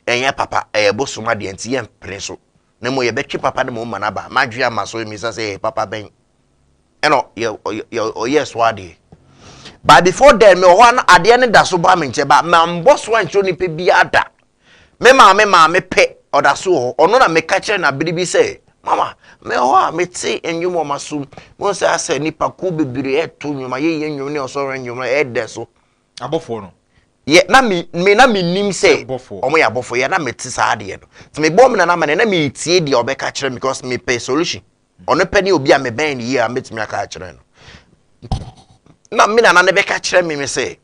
Ɛnyɛ papa, ɛyɛ bosom adeɛ nti yɛn pene so. Na mmom yɛbɛtwe papa no ma ɔma no aba. Madwe ama so, mmisa sɛ ɛyɛ papa bɛn. Ɛna ɔyɛ so adeɛ. But before then, mewɔ hɔ a na adeɛ no da so ba me nkyɛn, but mambɔ so ankyerɛ onipa biara da. Me maame maame pɛ, ɔda so wɔ hɔ. Ɔno na meka kyerɛ no abere bi sɛ, Mama, mewɔ hɔ a mete nnwom wɔ m'asom. Mehu sɛ asɛ nnipakuo bebree ɛreto nnwom, ayɛyie nnwom ne ɔsɔre nnwom no ɛredɛ so. Abɔfoɔ no? Yɛ, na me, me na menim sɛ wɔn yɛ abɔfoɔ. Yɛ, na mete saa adeɛ no. Nti mebɔɔ me nana amanneɛ, na meretie deɛ ɔbɛka kyerɛ me because mepɛ solution. Ɔno pɛ ne obi a mebɛn no yie a mɛtumi aka akyerɛ no. Na me nana no bɛka kyerɛ me me sɛ,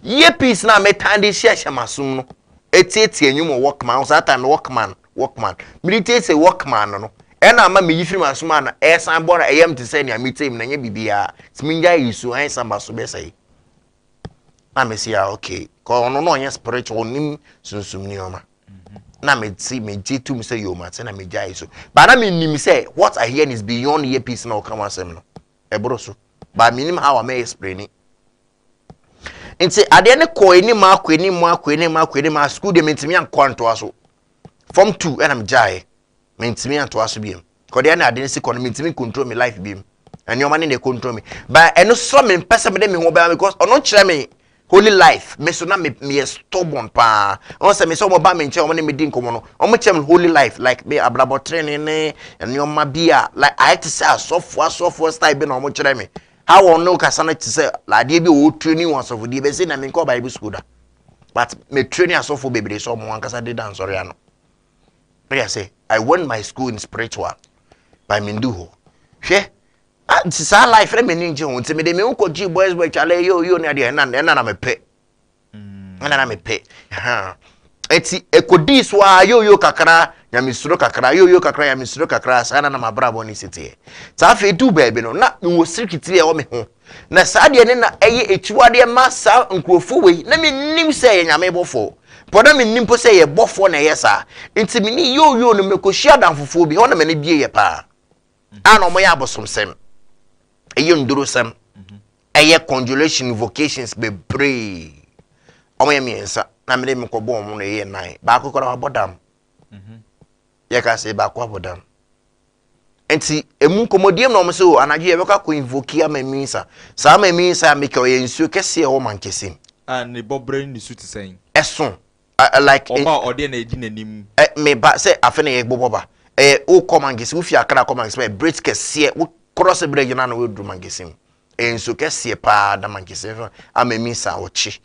earpiece no a metan de hyehyɛ m'asom no, ɛtietie nnwom wɔ Walkman, saa time no Walkman, Walkman. Mede tietie Walkman no no, ɛna ama meyi firi m'asom a na ɛsan bɔ na ɛyɛ me te sɛ nea metie mu na ɛnyɛ biribiara. Nti mengyae yi so, ɛnsa m'aso bɛsɛe. Na mesi a okay, kɔ ɔno na ɔnyɛ spiritual, ɔnim sunsum nneɛma. Na mete megye tom sɛ yoo mate na megyae so. But na menim sɛ what I hear is beyond earpiece na ɔka ho asɛm no. Ɛboro so. But menim how a mɛ explain it. Nti adeɛ no kɔ anim akɔ anim akɔ anim akɔ anim a school deɛ mentumi ankɔ antoa so. Form 2 ɛna megyaeɛ. Mentumi antoa so biom. Kɔdeɛ na ade no si kɔ no mentumi control me life biom. Nneɛma ne na control me. But ɛno sɔ me mpɛ sɛ mede me ho bɛma because ɔno kyerɛ me holy life. Me so na me meyɛ stubborn paa. Ɔno sɛ me sɛ ɔmo ba me nkyɛn ɔmo ne me di nkɔmɔ no ɔmo kyerɛ me holy life like me abrabɔ trenee ne nneɛma bi a like ayɛ te sɛ asɔfoɔ asɔfoɔ style bi na ɔmo kyerɛ me. How ɔno kasa no te sɛ adeɛ bi a ɔwɔ training wɔ asɔfodie bɛsi na menkɔ Bible school da. But me training asɔfoɔ bebree sɛ ɔmo ankasa de da nsɔre ano. Meyɛ sɛ I went my school in spiritual but mendu hɔ. Hwɛ ah, nti saa life na m'ani ngye ho nti mede me ho kɔgyee boys boy kyale yo yo ne adeɛ ɛna ɛna na mepɛ. Ɛna na mepɛ. Ha. Eti ekodii so a yo yo kakra nyamesuro kakra yo yo kakra nyamesuro kakra saa na na m'abrabɔ ne si teɛ. Saa afei duu baabi no na mewɔ sirikitiri a ɛwɔ me ho. Na saa deɛ ne na ɛyɛ akyiwadeɛ ma saa nkurɔfoɔ wei. Na mennim sɛ ɛyɛ Nyame bɔfoɔ. Mpo na mennim mpo sɛ ɛyɛ bɔfoɔ na ɛyɛ saa. Nti me ne yoo yoo no mekɔhyia adamfofoɔ bi, hɔ na m'ani bieeɛ paa. A na wɔyɛ abosomsɛm, ɛyɛ nnurosɛm, ɛyɛ conjuration invocations bebree. Wɔyɛ mmiɛnsa na mede mekɔbɔ wɔn no ɛyɛ nnan. Baako koraa wabɔ dam. Yɛka sɛ baako abɔ dam. Nti emu nkɔmmɔdie mu na wɔn sɛ o anadwo yɛbɛkɔ akɔ invoke ama Minsa. Saa ama Minsa a meka ɔyɛ nsuo kɛseɛ ɛwɔ Mankesim. A ne bɔberɛ ne ne su te sɛn? Ɛso like. Ɔba a ɔdeɛ na ɛdi n'anim. Ɛ me ba sɛ afe na yɛbobɔ ba. Ɛyɛ wokɔ Mankesim wofi Accra kɔ Mankesim ɛyɛ bridge kɛseɛ wo cross bridge no a na woaduru Mankesim. Ɛyɛ nsuo kɛseɛ paa da Mankesim so ama Minsa ɔkye.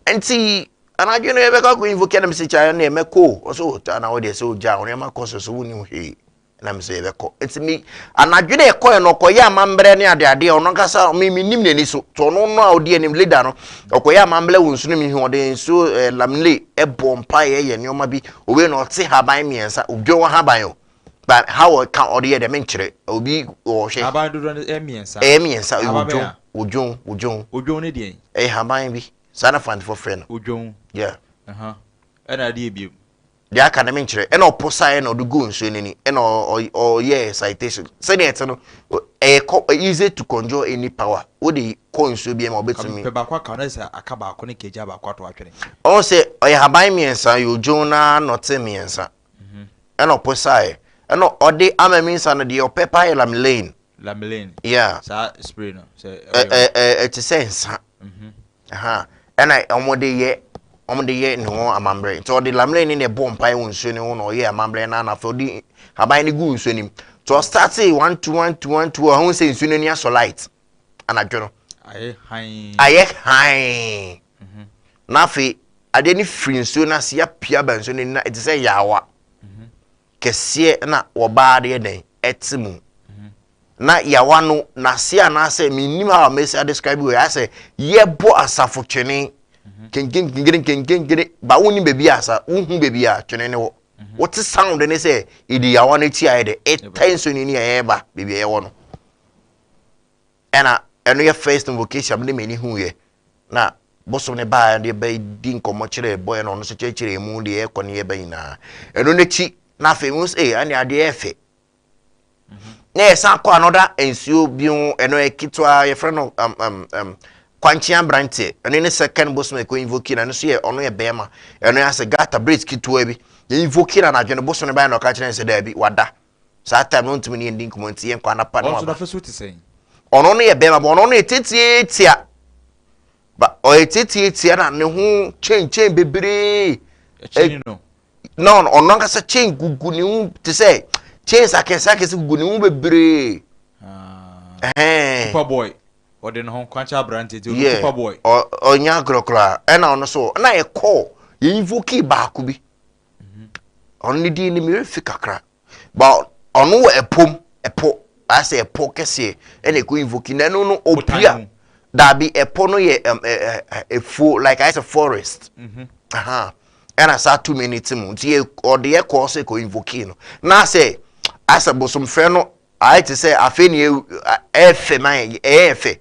Nti anadwo no yɛbɛkɔ akɔ invoke na mesɛ kya ɛneɛ mɛkɔ o ɔsɛ o ta na wodeɛ sɛ ogya wo nneɛma kɔ so so wonni ho hwee na mesɛ yɛbɛkɔ nti me anadwo no yɛkɔɛ no ɔkɔyɛ amammerɛ ne adeadeɛ ɔno ankasa me menim n'ani so nti ɔno no a ɔdi anim leader no ɔkɔyɛ amammerɛ wɔ nsu no mehu ɔde nsuo eh, lamle ɛbɔ mpaeɛ yɛ nneɛma bi owei na ɔte haban mmiɛnsa odwan haban o but how ɔka ɔde yɛ dɛ menkyerɛ obi ɔhwɛ haban dodoɔ no ɛyɛ mmiɛnsa ɛyɛ mmiɛnsa odwan odwan odwan odwan ne deɛn ɛyɛ haban bi Saa na Fantefoɔ frɛ no. Odwon. Yeah. Aha. Ɛna adeɛ ebiem. Deɛ aka no menkyerɛ. Ɛna ɔposaeɛ na ɔde guu nsuo no ani. Ɛna ɔyɛɛ citation. Sɛdeɛ ɛte no, ɛyɛ kɔ easy to conjure any power. Wode kɔ nsuo bi mu a ɔbɛtumi. Pɛ baako aka na sɛ aka baako ne kagya baako ato atwene. Ɔhu sɛ ɔyɛ haban mmiɛnsa, yɛ odwon na nɔte mmiɛnsa. Ɛna ɔposaeɛ. Ɛna ɔde ama mi nsa no deɛ ɔpɛ paa yɛ lamelaine. Lamelaine. Yeah. Saa spray no. Sɛ ɛyɛ. Ɛte sɛ nsa. Aha. Ɛna wɔde yɛ wɔde yɛ ne ho amammerɛ. Nti ɔde lamelaine ne na ɛbɔ mpae wɔ nsuo no ho na ɔyɛ amammerɛ na afei ɔde haban no gu nsuo no mu. Nti ɔstartee one two one two one two ɔho sɛ nsuo no ani asɔ light anadwo no. Ayɛ hann. Ayɛ hann. Na afei adeɛ no firi nsuo no ase apue aba nsuo no ani na ɛte sɛ yaawa. Kɛseɛ na wɔbaa deɛ dɛn ɛte mu. Na yawa no n'ase anaasɛ mennim how a mɛsi adescribe wei ayɛ sɛ yɛbɔ asafo twene kenkenkengere kenkenkere ba wonnim baabi a asa wohu baabi a twene no wɔ wote sound ne sɛ ɛdi yawa no akyi ayɛ dɛ ɛta nsuo no ani a ɛreba baabi a yɛwɔ no. Ɛna ɛno yɛ first invocation a mede m'ani huiɛ na bosom no baeɛ de bɛdi nkɔmmɔ kyerɛɛ bɔyɛ na ɔno nso kyerɛkyerɛɛ mu deɛ ɛkɔ ne yɛba nyinaa. Ɛno n'akyi na afei mehu sɛ ɛne adeɛ yɛ fɛ. Na yɛsan kɔ another nsuo bi ho ɛno yɛ ketewa yɛfrɛ no um, um, um, kwankye aberanteɛ ɛno ne second bosom ɛkɔ invoke na ɛno nso yɛ ɔno yɛ bɛrima ɛno yɛ asɛ gata bridge ketewa bi yɛ invoke na anadwo no bosom no baeɛ na ɔka kyerɛ no sɛ daabi wada. Saa time no ntumi ne yɛn di nkɔmmɔ nti yɛnkɔ anapa na Ɔno nso waba. n'afasuo te sɛn? Ɔno no yɛ bɛrima bɔ ɔno no yɛ tetiatia. Ba ɔyɛ tiatiatia na ne ho chain chain bebree. Ɛkyɛn no. Na ɔno ankasa chain gugu ne ho te sɛ chains akɛse akɛse gugu ne ho bebree. Ah. Cooper boy. Ɔde ne ho kwankyɛ aberante nti ɔno Cooper boy. Ɔnyɛ agorɔ koraa. Ɛna ɔno so na yɛkɔɔ yɛ invoke baako bi. Ɔno ne din no me werɛ fi kakra. But ɔno wɔ ɛpom, ɛpo, ayɛ sɛ ɛpo kɛseɛ ɛna ɛkɔ invoke na ɛno no opia. Daabi ɛpo no yɛ ɛm ɛ ɛ efuo like ayɛ sɛ forest. Mm -hmm. Ɛna saa tumi no te mu nti yɛ ɔde yɛ kɔɔ sɛ kɔ invoke no. Na sɛ asɛ bosomfrɛ no ayɛ te sɛ afei ne ɛyɛ fɛ ma yɛ ɛyɛ fɛ.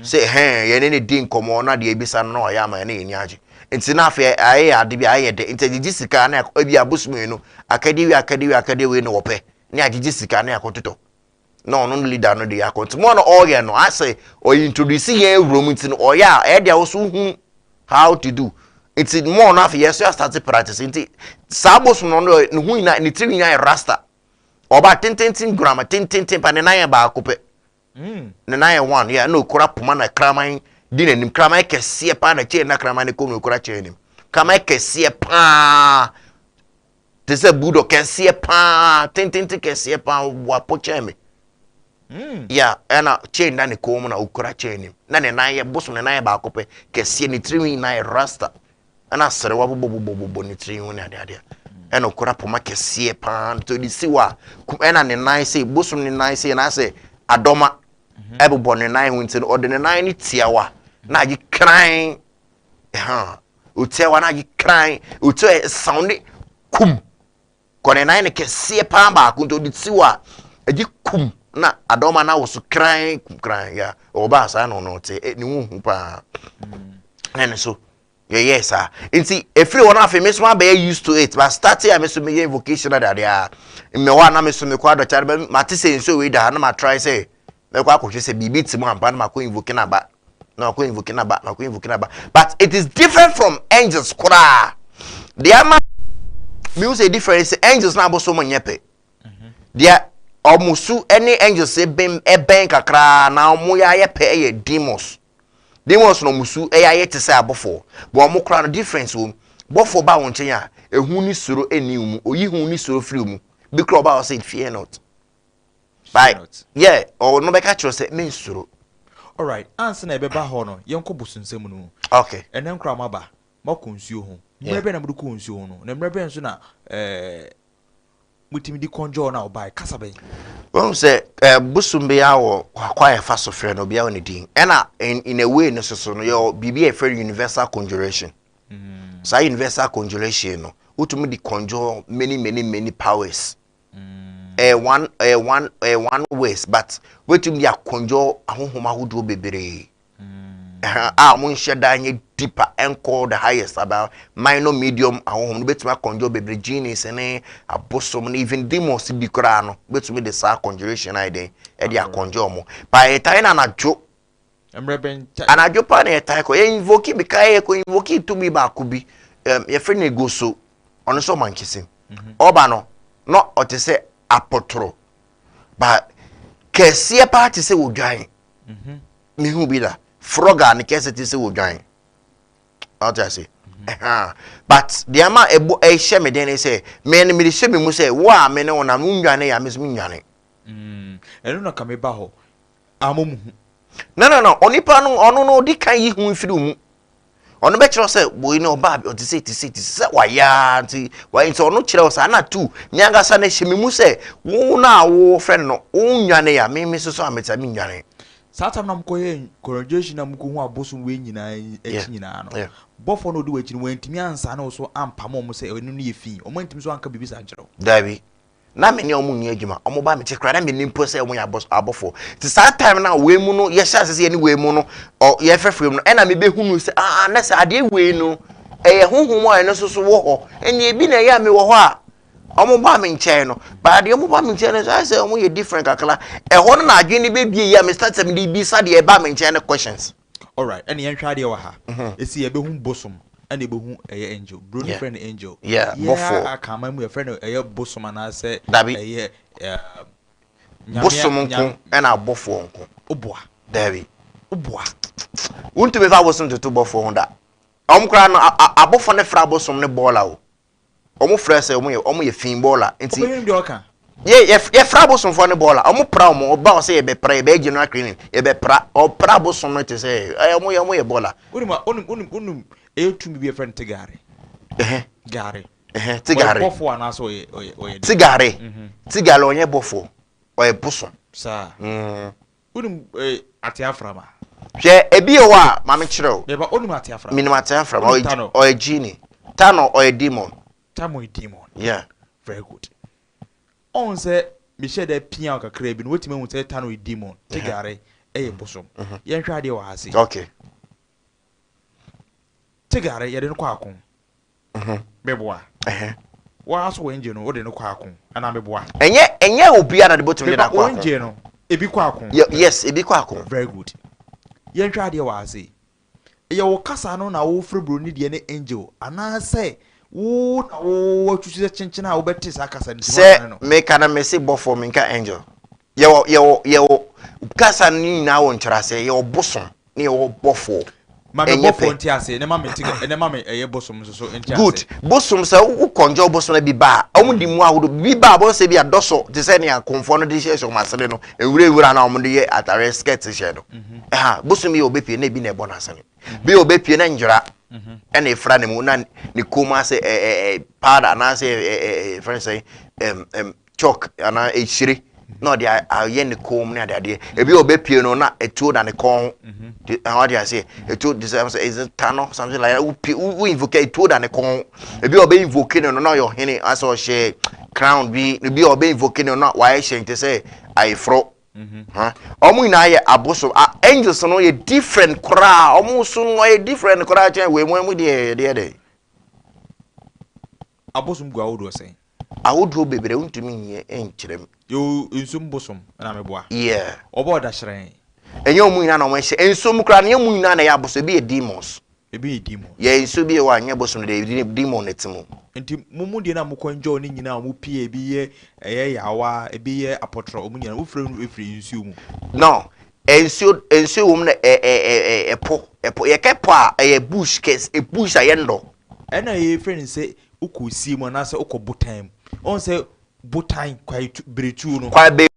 Sɛ hɛn yɛne no di nkɔmmɔ na deɛ ebisa no na ɔyɛ ama yɛn na yɛn ani agye. Nti na afei ayɛ yɛ ade bi ayɛ dɛ. Nti agyegye sika na ebi abosom yi no akadeɛ wei akadeɛ wei akadeɛ wei na wɔpɛ ne agyegye sika na yɛakɔtotɔ. Na ɔno no leader no de yɛakɔ. Nti mo a na ɔreyɛ no asɛ ɔyɛ introduce yɛn awura mu nti no ɔyɛ a ɛyɛ deɛ wo hu how to do. Nti mo no afei yɛn nso yɛastate practice. Nti saa bosom no ne ho nyinaa ne tiri nyinaa yɛ rasta. Ɔba tententen gurama tententen pa ne nan yɛ baako pɛ. Ne nan yɛ one yeah ɛna okura poma na kraman di n'anim kraman kɛseɛ paa na kyɛn na kraman ne kɔn mu okura kyɛn anim kraman kɛseɛ paa te sɛ bulldog kɛseɛ paa tententen kɛseɛ paa wapo kyɛn me yeah ɛna kyɛn na ne kɔn mu na okura kyɛn anim na ne nan yɛ bosom ne nan yɛ baako pɛ kɛseɛ ne tirinwi nyinaa yɛ rasta ɛna serewa bobɔbobɔbobɔ ne tiri ho ne adeadeɛ ɛna ɔkura poma kɛseɛ paa nti ɔde si hɔ a ɛna ne nan sei bosom ne nan sei na asɛ adɔma mhm. ɛbobɔ ne nan ho nti no ɔde ne nan no tiawa na agye kran ha otiawa na agye kran otiawa sound kum kɔ ne nan no kɛseɛ paa baako nti ɔde si hɔ a agye kum na adɔma no awoso kran kum kran ya ɔbaa saa na ɔno te ne ho hu paa mm. na ne so Yɛyɛɛ saa. Nti ɛfiri hɔ no afei me nso mabɛyɛ used to it. But start a me nso meyɛ invocation na adeade a, mmɛ hɔ a na me nso mekɔ adɔkyɛ no mate sɛ nsuo wei da ha na ma try sɛ mɛkɔ akɔhwɛ sɛ biribi te mu ampa na makɔ invoke no aba. Na makɔ invoke no aba, makɔ invoke no aba. But it is different from angels koraa. Deɛ ama mehu sɛ different sɛ angels na abosom nyɛ pɛ. Deɛ wɔn su ne angels bɛn ɛbɛn kakraa na wɔn yɛ ayɛ pɛ yɛ demons. Demons no wɔn su yɛ ayɛ te sɛ abɔfoɔ, but wɔn koraa no difference wɔ mu. Bɔfoɔ ba wo nkyɛn a, ehu ne suro nni wo mu. Oyi hu ne suro firi wo mu. Bi koraa ɔba hɔ sɛ fear not. Fear not. Yeah, ɔno bɛka kyerɛ sɛ mensuro. Alright, ansa na yɛbɛba hɔ no, yɛnkɔ bosonsɛm no mu. Okay. Ɛnɛ nkoraa moaba, moakɔ nsuo ho. Mmerɛ bɛn na mode kɔɔ nsuo ho no? Na mmerɛ bɛn nso na ɛɛ. Motumi de conjure no a ɔbae, kasa bɛn? Wohu sɛ eh, bosom biara wɔ kwan a yɛfa so frɛ no, obiara wɔ ne din. Ɛna in, in a way no soso no, yɛwɔ biribi a yɛfrɛ no universal conjuration. Mm. Saa universal conjuration no, wotumi de conjure many many many powers. Mm. Ɛyɛ one, ɛyɛ one, ɛyɛ one ways, but wotumi de aconjure ahohom ahodoɔ bebree. a wɔn nhyɛ da nyɛ deeper nkɔ the highest about minor medium ahohom no bɛtumi akɔnjɔ bebree genies ne abosom ne even demons bi koraa no bɛtumi de saa conjuration ayɛ den ɛde akɔnjɔ wɔn ba yɛtae no anadwo anadwo paa na yɛtae kɔ yɛ invoke bi ka yɛ kɔ invoke tumi baako bi yɛfrɛ no egoso ɔno nso ɔma nkese mhm. ɔba no na ɔte sɛ apɔtoro ba kɛseɛ paa te sɛ odwan mhm. Mehu bi da. Frog a ne kɛse te sɛ odwan. Ɔte ase. Ɛha. But deɛ ama ɛbɔ ɛhyɛ me den ne sɛ, me no mede hyɛ me mu sɛ wo a me ne wo nam wonnwane yɛ a me nso mennwane. Mm, ɛno na ka meba hɔ. Ama mu hu. No no no, onipa no ɔno no ɔdi kan yi ho mfiri wo mu. Ɔno bɛkyerɛ wo sɛ wei no ɔbaa bi ɔte sɛ te sɛ te sɛ wayɛ ara nti wayɛ nti ɔno kyerɛ wo saa na tu me ankasa no hyɛ me mu sɛ wo no a wofrɛ no no wonnwane a me me soso a mete a mennwane. Saa tam na mokɔyɛɛ congregation na mokɔhu abosom wei nyinaa akyi nyinaa no, bɔfoɔ no a ɔdi w'akyi no wantumi ansane wo so ampamo wɔn sɛ ɛno no yɛ fi, wɔn antumi nso anka biribi saa ankyerɛ wo. Daabi. Na me ne wɔn nni adwuma. Wɔn ba me kyɛ koraa na mennim mpo sɛ wɔn yɛ abɔfoɔ. Nti saa time no a wei mu no yɛhyɛ ase sɛ yɛne wei mu no ɔ yɛfrɛfrɛ mu no ɛna mebɛhunu sɛ aa na sɛ adeɛ wei no ɛyɛ honhom a ɛno nso so wɔ hɔ. Ɛnna ebi na ɛyɛ a mewɔ hɔ a wɔn ba me nkyɛn no. But adeɛ wɔn ba me nkyɛn no nso ayɛ sɛ wɔn yɛ different kakra. Ɛhɔ no na adwene no bɛbie yi a me start sɛ mede bisa deɛ ɛba me nkyɛn no questions. Alright, ɛne yɛnhwɛ adeɛ wɔ ha. Esi yɛbɛhu bosom ɛna yɛbɛhu ɛyɛ angel. Broni frɛ no angel. Yeah, bɔfoɔ. Yɛn Akanman mu yɛfrɛ no ɛyɛ bosom anaasɛ Dabi. ɛyɛ Nyame Bosom nko ɛna abɔfoɔ nko. Woboa. Dabi. Woboa. Wontumi fa abosom toto bɔfoɔ ho da. Wɔn koraa no, abɔfoɔ no frɛ abosom no bɔɔla o. Wɔn frɛ sɛ wɔn yɛ wɔn yɛ fi bɔɔla. Nti Ɔbɛhwɛ deɛ ɔka. Yɛ yɛ yɛfrɛ abosomfoɔ no bɔɔla. Wɔn pra wɔn, ɔba ɔsɛ yɛbɛpra, yɛbɛyɛ general cleaning, yɛbɛpra. Ɔpra abosom no te sɛ ɛyɛ wɔn yɛ wɔn yɛ bɔɔla. Wonim a wonim wonim wonim ɛyɛ tumi bi yɛfrɛ no tigare. Ɛhɛn. Gare. Ɛhɛn tigare. Ɔyɛ bɔfoɔ anaasɛ ɔyɛ ɔyɛ ɔyɛ. Tigare. Tigare ɔnyɛ bɔfoɔ. Ɔyɛ bosom. Saa. Wonim eh, Ate Aframa? Hwɛ, ebi wɔ hɔ a, ma me kyerɛ wo. Meba, wonim Ate Aframa? Menim Ate Aframa. Wonim Ɔyɛ Tano? ɔyɛ genie. Tano, ɔyɛ demon. Tamo yɛ demon. Yeah. Very good. Ɔn sɛ mehyɛ da pia wo kakra bi no, woatumi ahu sɛ Tano yɛ demon, Tigare yɛ bosom. Yɛnhwɛ adeɛ wɔ ha sei. Okay. Tigare, yɛde no kɔ ako. Meboa. Woara so w'angye no wode no kɔ ako anaa meboa? Ɛnyɛ ɛnyɛ obiara na de botumi de no Meba akɔ ako. w'angye no ebi kɔ ako. Yes, ebi kɔ ako. Very good. Yɛnhwɛ adeɛ wɔ ha sei. Ɛyɛ wo kasa no na wofrɛ buroni deɛ ne angel anaasɛ wo na woatusu sɛ kyenkyen a wobɛte saa kasa no nti Sɛ woadane no? meka no mese bɔfoɔ menka angel. Yɛwɔ yɛwɔ yɛwɔ kasa no nyinaa wɔ nkyerɛaseɛ. Yɛwɔ bosom ne yɛwɔ bɔfoɔ. Ma me Ɛnyɛ bɔfoɔ pɛ. nte aseɛ na ma me te na ma me ɛyɛ bosom nso so nte Good. aseɛ. Bosom sɛ wo conjure bosom no bi ba a, wɔn de mu ahodoɔ bi ba a wɔn sɛ bi adɔsɔ te sɛ nea kɔnfoɔ no de hyɛ hyɛ wɔn asene no, nwura nwura na wɔn de yɛ atareɛ skirt hyɛ no. Ɛha bosom yi a ɔbɛpie na ebi na ɛbɔ n'asene. Bi a ɔbɛpie na nwera ɛna efra ne mu na ne kɔn mu asɛ ɛ ɛ ɛ powder anaasɛ ɛ ɛ ɛ fɛn sɛ ɛm ɛm chalk anaa ehyire na ɔde ayɛ ne kɔn mu ne adeadeɛ. Ebi a ɔbɛpie no na etuo da ne kɔn ho. De ɛhɔ ade aseɛ etuo de sɛ sɛ is tano something like that. Wopie wo invoke etuo da ne kɔn ho. Ebi a ɔbɛ invoke no no na ɔyɛ ɔhene asɛ ɔhyɛ crown bi. Ebi a ɔbɛ invoke no na wayɛ hyɛn te sɛ ayeforɔ. Ha wɔn nyinaa yɛ abosom. Ah, angels no yɛ different koraa. Wɔn so no yɛ different koraa kyɛn wei mu ɛmu deɛ yɛdeɛ dɛ. Abosom gu ahodoɔ sɛn? Ahodoɔ bebree wontumi nyɛ nkyerɛ mu. Yɛwɔ nsuom bosom na meboa. Yeah. Ɔbɔ ɔda hyerɛn. Ɛnyɛ wɔn nyinaa na wɔn hyɛ nsuom koraa no, ɛnyɛ wɔn nyinaa na ɛyɛ abosom. Ebi yɛ demons. Ebi yɛ demons. Yɛ nsuo bi wɔ hɔ a nyɛ bosom deɛ, ebi demon na ɛte mu. Nti mo mu deɛ na mo kɔ enjoy ne nyinaa a wɔn pie ebi yɛ ɛyɛ yawa ebi yɛ apɔtrɔ wɔn nyinaa wofiri no efiri nsuo mu. No, nsuo nsuo wɔ mu na ɛ ɛ ɛ ɛpo ɛpo yɛkɛ po a ɛyɛ bush kɛse bush a yɛndɔ. Ɛna yɛfrɛ no sɛ wokɔ sie mu anaasɛ wokɔ botan mu. Ɔn sɛ botan kwae tu beretuo no. Kwae be.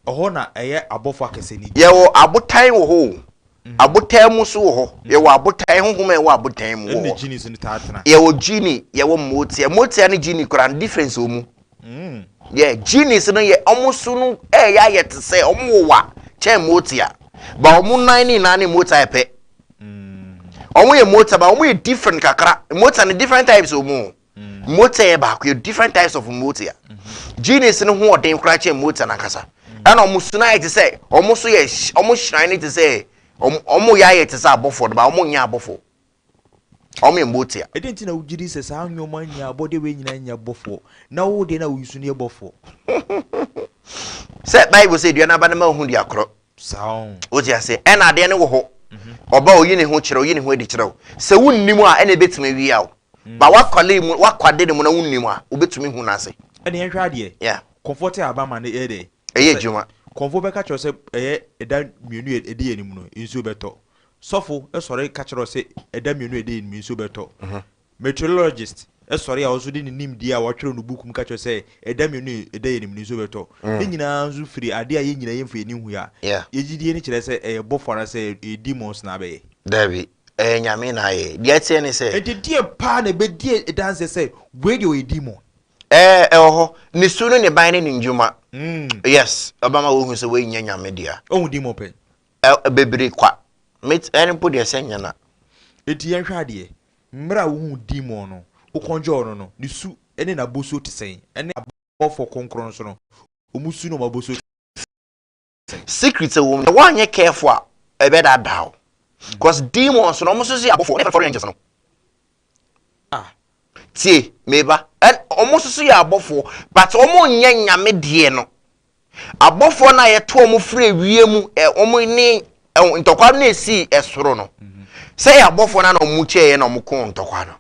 Ɛhɔ na ɛyɛ abɔfo akɛse no gyina. Yɛwɔ abotan wɔ hɔ o. Abotan mu nso wɔ hɔ. Yɛwɔ abotan, honhom a ɛwɔ abotan mu wɔ Ɛno na hɔ. genies no taa tena. Yɛwɔ genie, yɛwɔ motia. Motia ne genie koraa no difference wɔ mu. Yeah, genies no yɛ wɔn so no ɛyɛ ayɛ te sɛ wɔn wowa kyɛn motia. Ba wɔn nan ne nyinaa ne motia yɛ pɛ. Wɔn yɛ motia ba wɔn yɛ different kakra. Motia no different types wɔ mu. Motia yɛ baako yɛ different types of motia. Genies no ho ɔden koraa kyɛn motia n'ankasa. Ɛna wɔn su no ayɛ te sɛ wɔn so yɛ wɔn hyerɛn no te sɛ wɔn wɔn yɛ ayɛ te sɛ abɔfoɔ no ba wɔn nyɛ abɔfoɔ. Wɔn yɛ motia. Ɛdɛn nti na wogye di sɛ saa nneɛma nyinaa abɔdeɛ wei nyinaa nyɛ bɔfoɔ na wo deɛ na woyi so no yɛ bɔfoɔ? Sɛ Bible sɛ dua n'aba no ma ohu dua korɔ. Saa o. Wote ase? Ɛna adeɛ no wɔ hɔ. Ɔba oyi ne ho kyerɛ, oyi ne ho adi kyerɛ wo. Sɛ wonnim a, ɛna ebetumi awia wo. Ba wakwale mu, wakwade ne mu na wonnim a, wobetumi hu n'ase. Ɛna yɛnhwɛ adeɛ. Yeah. Kɔmfoɔ te aba ma no ɛyɛ dɛ. Ɛyɛ adwuma. Kɔmfoɔ bɛka kyerɛ wo sɛ ɛyɛ ɛda mmienu a ɛdi yɛn anim no, nsuo bɛtɔ. Sɔfo sɔre ka kyerɛ wo sɛ ɛda mmienu a ɛdi yɛn anim nsuo bɛtɔ. Meteorologist sɔre a ɔno nso de ne nimdeɛ a watwerɛ no book mu ka kyerɛ sɛ ɛda mmienu a ɛda yɛn anim no nsuo bɛtɔ. Ne nyinaa nso firi adeɛ a yɛn nyinaa yɛmfa yɛn ani nhui a yɛn gyidie no kyerɛ sɛ ɛyɛ bɔfoɔ anaasɛ ɛyɛ demons na abɛyɛ. Dabi, ɛyɛ Nyame na ayɛ. Deɛ ɛteɛ ne sɛ. Enti deɛn paa na ɛbɛdi adanseɛ sɛ wei deɛ ɔyɛ demon? Ɛɛ, ɛwɔ hɔ. Ne su ne ne ban ne ne ndwuma. Yes, ɛbɛma woahu sɛ wei nyɛ Nyame dea. Woahu demon pɛn? Ɛ, bebree kwa. Met, ɛno mpo deɛ sɛ nyɛ na. Enti yɛnhwɛ adeɛ. Mmerɛ a wohuu demon no, wo conjure no no, ne su ne n'abosuo te sɛn? Ɛne abɔfoɔ kronkron nso no, wɔn su ne wɔn abosuo te sɛn? Secret wɔ mu, sɛ woanyɛ careful a, ɛbɛdaadaa wo. Cause demons no, wɔn nso so yɛ abɔfoɔ, wɔn yɛ fallen angels no. Ah. Tie, meba. Ɛn, wɔn nso so yɛ abɔfoɔ, but wɔn nyɛ Nyame deɛ no. Abɔfoɔ no a yɛto wɔn firi ewiem mu, ɛ, wɔn ne ɛ, ntɔkwa no esii ɛsoro no. Sɛ yɛ abɔfoɔ no na wɔn kyɛɛ na wɔn kɔɔ ntɔkwa no.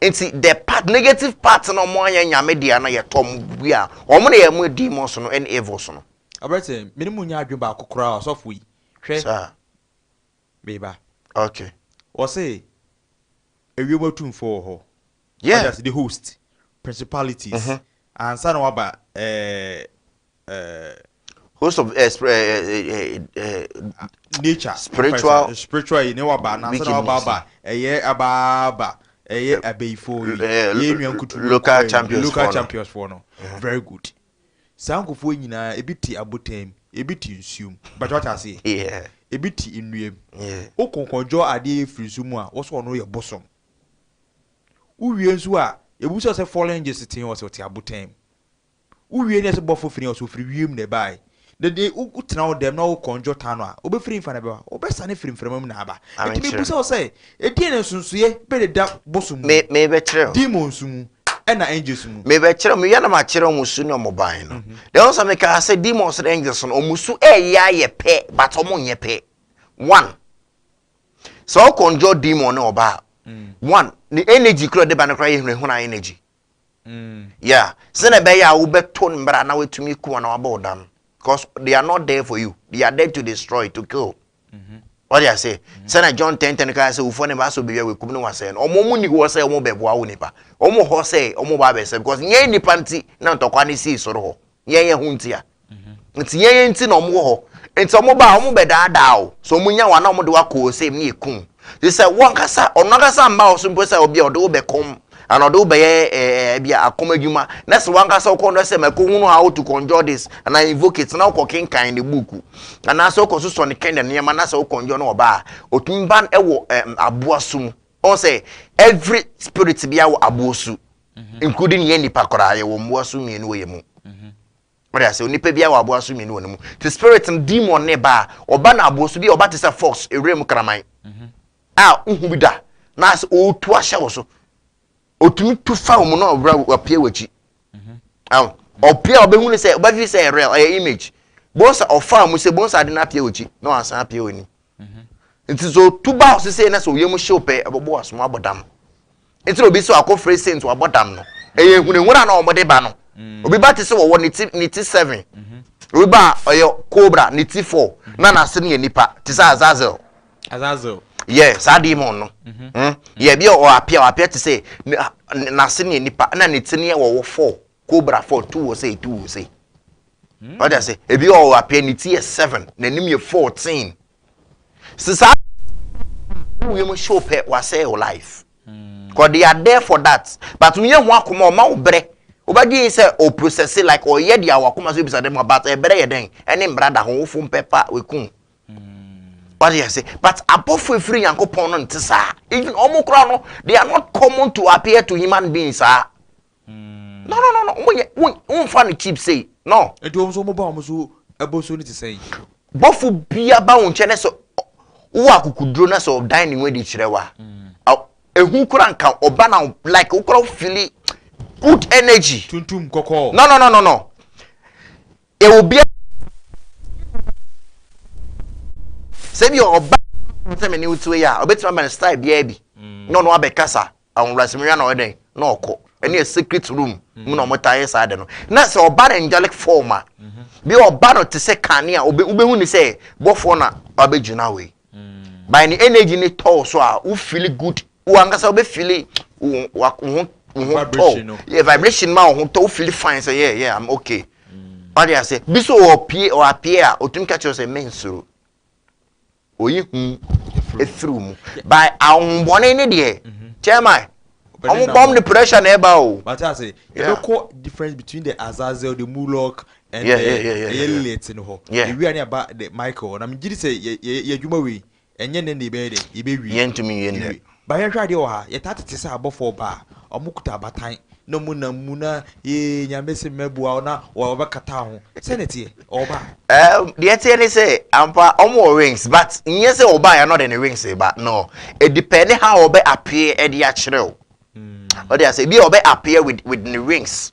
Nti the part, negative part na wɔn anyɛ Nyame deɛ no yɛtɔ wɔn gu a, wɔn na yɛ wɔn demons no ne evils no. Aberanteɛ, me ne mo nyɛ adwene baako koraa, ɔsɔfo yi. Hwɛ. Saa. Meba. Okay. Ɔse ewiem atumfoɔ wɔ hɔ. Yeah. Wate ase, the host, principalities. Ansa na waba ɛɛ ɛɛ. Host of eh, eh, eh, nature. Spiritual. Spiritual yi ne waba na ansa na waba aba ɛyɛ aba aba ɛyɛ abayifoɔ yi. Yɛ nua nkutu. Local champions Local foɔ no. Champions foɔ no. Very good. Saa nkurɔfoɔ nyinaa, ebi te abotan mu, ebi te nsuo mu. But wate aseɛ? Yeah. Ebi te nnua mu. Yeah. Wo kɔnkɔnjɔ adeɛ yɛ firi nsuo mu a, wɔsɔ ɔno yɛ bosom. Wowie nso a, ebu sɛ fallen angels te hɔ sɛ ɔte abotan mu. Wowie ne sɛ bɔfo firi hɔ sɛ ofiri wiem na ɛbaeɛ. Na de wotena wo dɛm na wo kɔnjɔ tan no a, wobɛfiri mfa na bɛba. Wobɛsane firi mframa mu na aba. Nti Amenkyerɛ. mebu sɛ wo sɛ, ɛdeɛn na nsonsoeɛ bɛdeda bosom mu, Me mebɛkyerɛ o. demons mu, ɛna angels mu? Mebɛkyerɛ meyɛ na makyerɛ ɔmo su ne ɔmo ban no. Deɛ ɔsɛ meka sɛ demons ne angels no, ɔmo su ɛyɛ ayɛ pɛ, but ɔmo nyɛ pɛ. One, sɛ ɔconjure demon ne ɔbaa, one, ne energy kura ɔde ba no kora yɛ hunahuna energy. Yeah, sɛnɛ ɛbɛyɛ a wobɛto no mmara na woatumi ku na wabɔ wo dam, because they are not there for you, they are there to destroy, to kill. Wɔde ase sɛnɛ John 10:10 kaa sɛ wufoɔ ne ba sɛ obi wia wekum ne wasɛe no. Ɔmo mu ni hɔ sɛ ɔmo bɛboa wo nipa, ɔmo hɔ sɛ ɔmo ba abɛsɛ, because nyɛ nipa nti na ntɔkwa ne sii soro hɔ, yɛn yɛ ho nti a nti yɛn yɛn nti na ɔmo wɔ hɔ. Nti ɔmo ba a, ɔmo bɛdaadaa o so ɔmo nya wa na ɔmo de wa kɔ ose ne ekum te sɛ wɔn kasa. Ɔno ankasa mba wɔ so mpo sɛ obi a ɔde wo bɛkɔm ana ɔde wo bɛyɛ bi a akɔm adwuma na sɛ wɔn ankasa wokɔ no sɛ mɛkɔ hunu how to conjure this ana invoke it, na wokɔ kenkan ne book anaasɛ wokɔ sosɔ ne kɛn nneɛma na sɛ wo conjure no, ɔba a otumi ba ɛwɔ aboa so mu. Ɔn sɛ every spirit bi awɔ aboa su, including yɛn nipa koraa, yɛwɔ mmoa su mmienu wɔ yɛn mu. Wɔde ase onipa bi awɔ aboa so mmienu wɔ ne mu. Te spirit no, demon ne ba a, ɔba na aboa so bi a ɔba te sɛ fox, ewura mu kraman a nhu bi da, na asɛ ɔretu ahyɛ wɔ so. Otumi tu fa wɔn mu na ɔwura wapue wɔ akyi. Awo ɔpue a, ɔbɛhu ne sɛ ɔbɛfi sɛ ɛyɛ real, ɛyɛ image bonsa. Ɔfa mu sɛ bonsa ade no apue wɔ akyi na wasan apue wɔ anim. Nti sɛ otu ba ɔsese na sɛ oyam hyew pɛ, ɛbɛbɔ wasom abɔ dam. Nti na obi sɛ akɔfrɛ saint wabɔ dam no, ɛyɛ ehunahuna na wɔde ba no. Obi ba te sɛ wɔwɔ ne ti seven, obi ba a ɔyɛ cobra ne ti four na n'ase no yɛ nipa te sɛ Azazel. Azazel. Yɛ saa demon no. Yɛ bi a ɔapia ɔapia te sɛ n'ase no yɛ nipa na ne ti no yɛ wɔwɔ four, cobra four, two wɔ sɛ two wɔ sɛ. Ɔde ase ebi ɔapia ne ti yɛ seven, n'anim yɛ 14. Sisa wo mu show pɛ, wasɛe wo life, because they are there for that. But nyɛ ho akoma ɔma wo brɛ wobɛgye yi sɛ o process like ɔyɛ deɛ wakoma so bisa dɛm, but ɛbrɛ yɛ dɛn ɛne mbra da ho wofo mpɛpa wekum. Ɔde ase, but abɔfo efiri Nyankopɔn no nte saa. Even ɔmo koraa no, they are not common to appear to human beings saa. No, no, no, no, ɔmo yɛ wɔnfa no cheap sei no. Nti wɔn nso wɔn ba wɔn so ɛbɔ so ne te sɛn? Bɔfo bia ba wo nkyɛn na sɛ wowɔ akokoduro na sɛ ɔdan ne ho adi kyerɛ wo a, ehu kora nka ɔba na like wokora wo feel good energy. Tuntum, kɔkɔɔ? No, no, no, no, no, ɛwɔ bia sɛ bi ɔba sɛ me ne wo tiwe a, ɔbɛtumi aba ne style biara bi na ɔno abɛkasa ahobrɛasɛmwia na ɔyɛ dɛn na ɔkɔ ɛne yɛ secret room mu na ɔmo taa yɛ saa de no. Na sɛ ɔba no angelic form a, bi ɔba no te sɛ kanea, wobɛhu ne sɛ bɔfoɔ na wabɛgyina wei by ne energy ne tɔɔ so a, wo feel good, wo ankasa wobɛ feel wo ho Vibration no. tɔ, yeah, vibration ma wo ho tɔ, wo feel fine sɛ yeah, I'm okay. Ɔde ase bi so ɔpie ɔapie a, otumi ka kyerɛ sɛ mɛnsuro, oyi hu efiri wo mu by ahombɔne ne deɛ chairman ɔmo bɔm de pressure na ɛba o. But I say, yɛbɛkɔ difference between the Azazel, the Moloch and the ɛyɛ Lilith no hɔ. Ewi a ne aba the Michael. Na megye di sɛ yɛ adwuma wei ɛnyɛ ne na yɛbɛyɛ dɛ yɛbɛwie. Yɛntumi nwie nnɛ. Yɛwie. Ba yɛhwɛ adeɛ wɔ ha, yɛtaa tete sɛ abɔfoɔ ba a, ɔmo kuta abatan na ɔmo nam mu na yee Nyame se mmɛboa wo na wɔbɛkata ho. Sɛ ne teɛ ɔba. Deɛ teɛ ne sɛ ampa ɔmo wɔ wings, but nyɛ sɛ ɔba yɛ no de ne wings ba no. It depend how ɔbɛ appear ɛde akyerɛ o. Ɔde ase ebi a ɔbɛ appear with ne wings,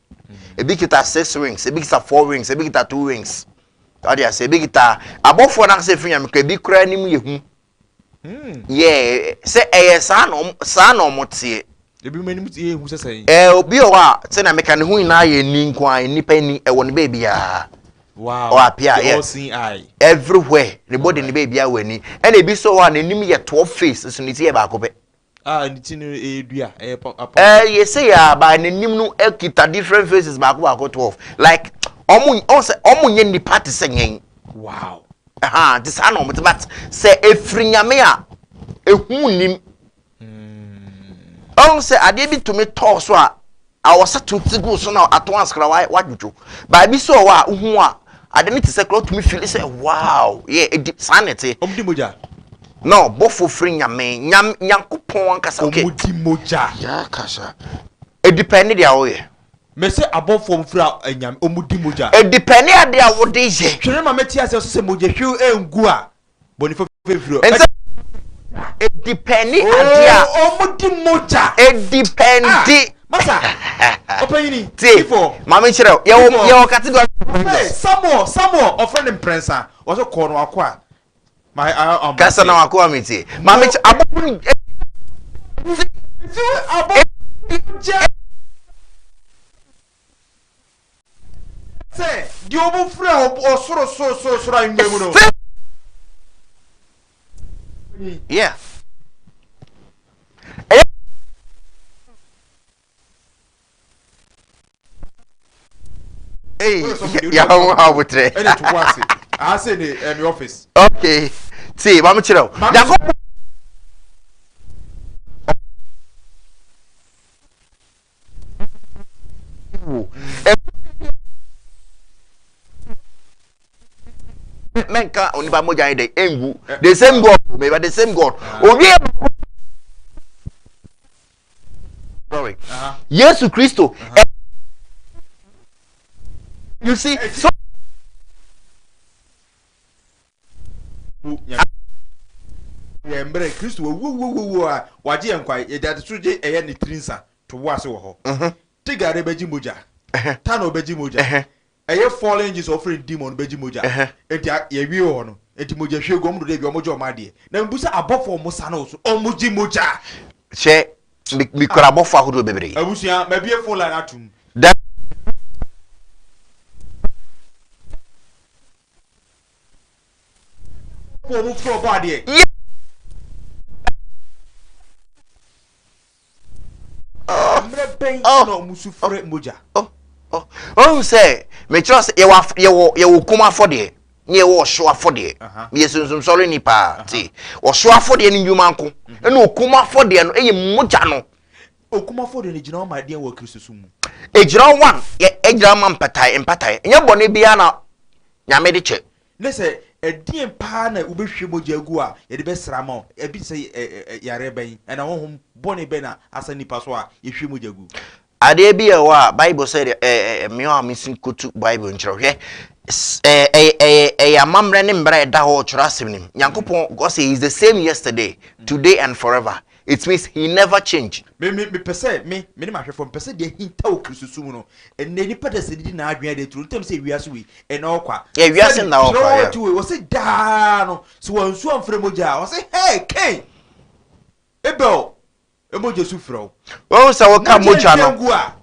ebi kita six wings, ebi kita four wings, ebi kita two wings. Ɔde ase ebi kita abɔfoɔ n'akasɛ efiri Nyame kora, ebi kora anim yɛ hu. Yɛ sɛ ɛyɛ saa na ɔmo teɛ. Ebi mu anim yɛ hu sɛ sɛn? Obi wɔ hɔ a sɛnea meka ne ho nyinaa yɛ ni nko a, nipa ni ɛwɔ ne baabiara. Wow. Ɔ appear, The yeah. all seeing eye. Everywhere. Ne body ne baabi a wɔ ani. Ɛna ebi nso wɔ hɔ a n'anim yɛ 12 face nso ne ti yɛ baako pɛ. Ah, ne ti no ɛyɛ dua, ɛyɛ apɔnkye. Ɛɛ yɛ sɛ yɛ aba n'anim no kita different faces baako baako 12. Like ɔmo ɔmo sɛ ɔmo nyɛ nipa te sɛ yɛn. Wow. Ɛha te saa na ɔmo te, but sɛ efiri Nyame a ehu nim. Ɔmo sɛ adeɛ bi tumi tɔɔ so a awɔsa to ti gu so na ato anskra wa wadwodwo. Baabi so wɔ hɔ a wohu a ade no te sɛ kora wotumi feel sɛ wow, yeah, edi saa na ɛte. Ɔmo di mogya. No, bɔfo firi Nyame, Nyam Nyankopɔn ankasa, okay. Ɔmo di mogya. Ya kasa. Edipɛne deɛ woyɛ. Mese abɔfoɔ ɔmo firi anyame ɔmo di mogya. Edipɛne adeɛ a wode yɛ. Twere ma mɛte aseɛ so sɛ mogya hwiw ɛngu a bɔne fafiri firi. Ɛnsɛ edipɛne adeɛ a. Oh, ɔmo di mogya. Edipɛnde. Ah, masa, ɔpanyini. Tie, maame nkyerɛ wo, yɛwɔ yɛwɔ category. Hey, Samuel, Samuel, ɔfrɛ ne mprɛnsa, ɔsɛ kɔɔ no wakɔ a. My, I, I'm Kasa na wakɔ a metie. Maame kyerɛ, abɔfo no. Abɔfo gya. Sɛ deɛ ɔmo firi a ɔsoro soro soro soro ahengua mu no. Yeah. Hey, yahu abotrɛ. Ɛna tubu ase. Aha sɛ ne ɛmi office. Okay. Ti, maame kyerɛ o. Nyankopɔn. Mɛnka onipa mogya yɛ dɛ engu. The same God, mɛba the same God. Owie. Sorry. Yesu Kristo. You see, so. Yɛ mmerɛ Kristo wawuwuwuwu a wagye yɛn nkwa, yɛde adeso gye ɛyɛ ne tiri nsa to bo ase wɔ hɔ. Mhm. Tigare bɛgye mogya, Tano bɛgye mogya, ɛyɛ fallen angels a wɔfrɛ no demon bɛgye mogya. Enti yɛwie wɔ hɔ no, enti mogya hwie gu wɔn dodo bi wɔn gye wɔn adeɛ. Na mebu sɛ abɔfoɔ wɔn sane wo so, wɔn gye mogya. Hwɛ, mekura abɔfoɔ ahodoɔ bebree. Abusua, mabue phone line atom. Da. Wɔn firi ɔbɔ adeɛ. Mmerɛ bɛn na wɔn su frɛ mogya? Ɔhu sɛ mekyerɛ sɛ yɛwɔ yɛwɔ yɛwɔ kum afɔdeɛ ne yɛwɔ ɔhyew afɔdeɛ. Meyɛ sunsumsɔre ni paa ti ɔhyew afɔdeɛ no nnwuma nko mhm. ɛna okum afɔdeɛ no ɛyɛ mogya no. Okum afɔdeɛ no gyina hɔ ma deɛn wɔ Kristosom mu? Egyina hɔ one yɛ egyina hɔ ma mpatae mpatae nyɛ bɔne biara na Nyame de kyɛ. Ne sɛ, ɛdeɛn paa na wobɛhwie mogya agu a yɛde bɛsra ama wo? Ɛbi te sɛ yareɛ bɛn anaa honhom bɔne bɛn na asa nnipa so a yɛhwie mogya gu? Adeɛ bi wɔ hɔ a Bible sɛ ɛ ɛ mmea a mesi kotu Bible nkyerɛ hwɛ ɛ ɛ ɛyɛ ɛyɛ amammerɛ ne mmara ɛda hɔ ɔtwerɛ asɛm no mu. Nyankopɔn God say he is the same yesterday, today and forever. It means he never change. Me me mepɛ sɛ me me ne m'ahwɛfoɔ mepɛ sɛ deɛ ahinta wɔ Kristosom mu no ɛnnɛ nipa da sɛ didi n'adwene adeɛ turo ntam sɛ wiase wei ɛna hɔ kwa. Yeah, wiase nna hɔ kwa, yeah. Sɛbi wei wɔse daa no sɛ wɔansu amfrɛ mogya a wɔse hey Cain Abel mogya su frɛ wo. Wɔn sɛ wɔka mogya no. Mogya ngu a.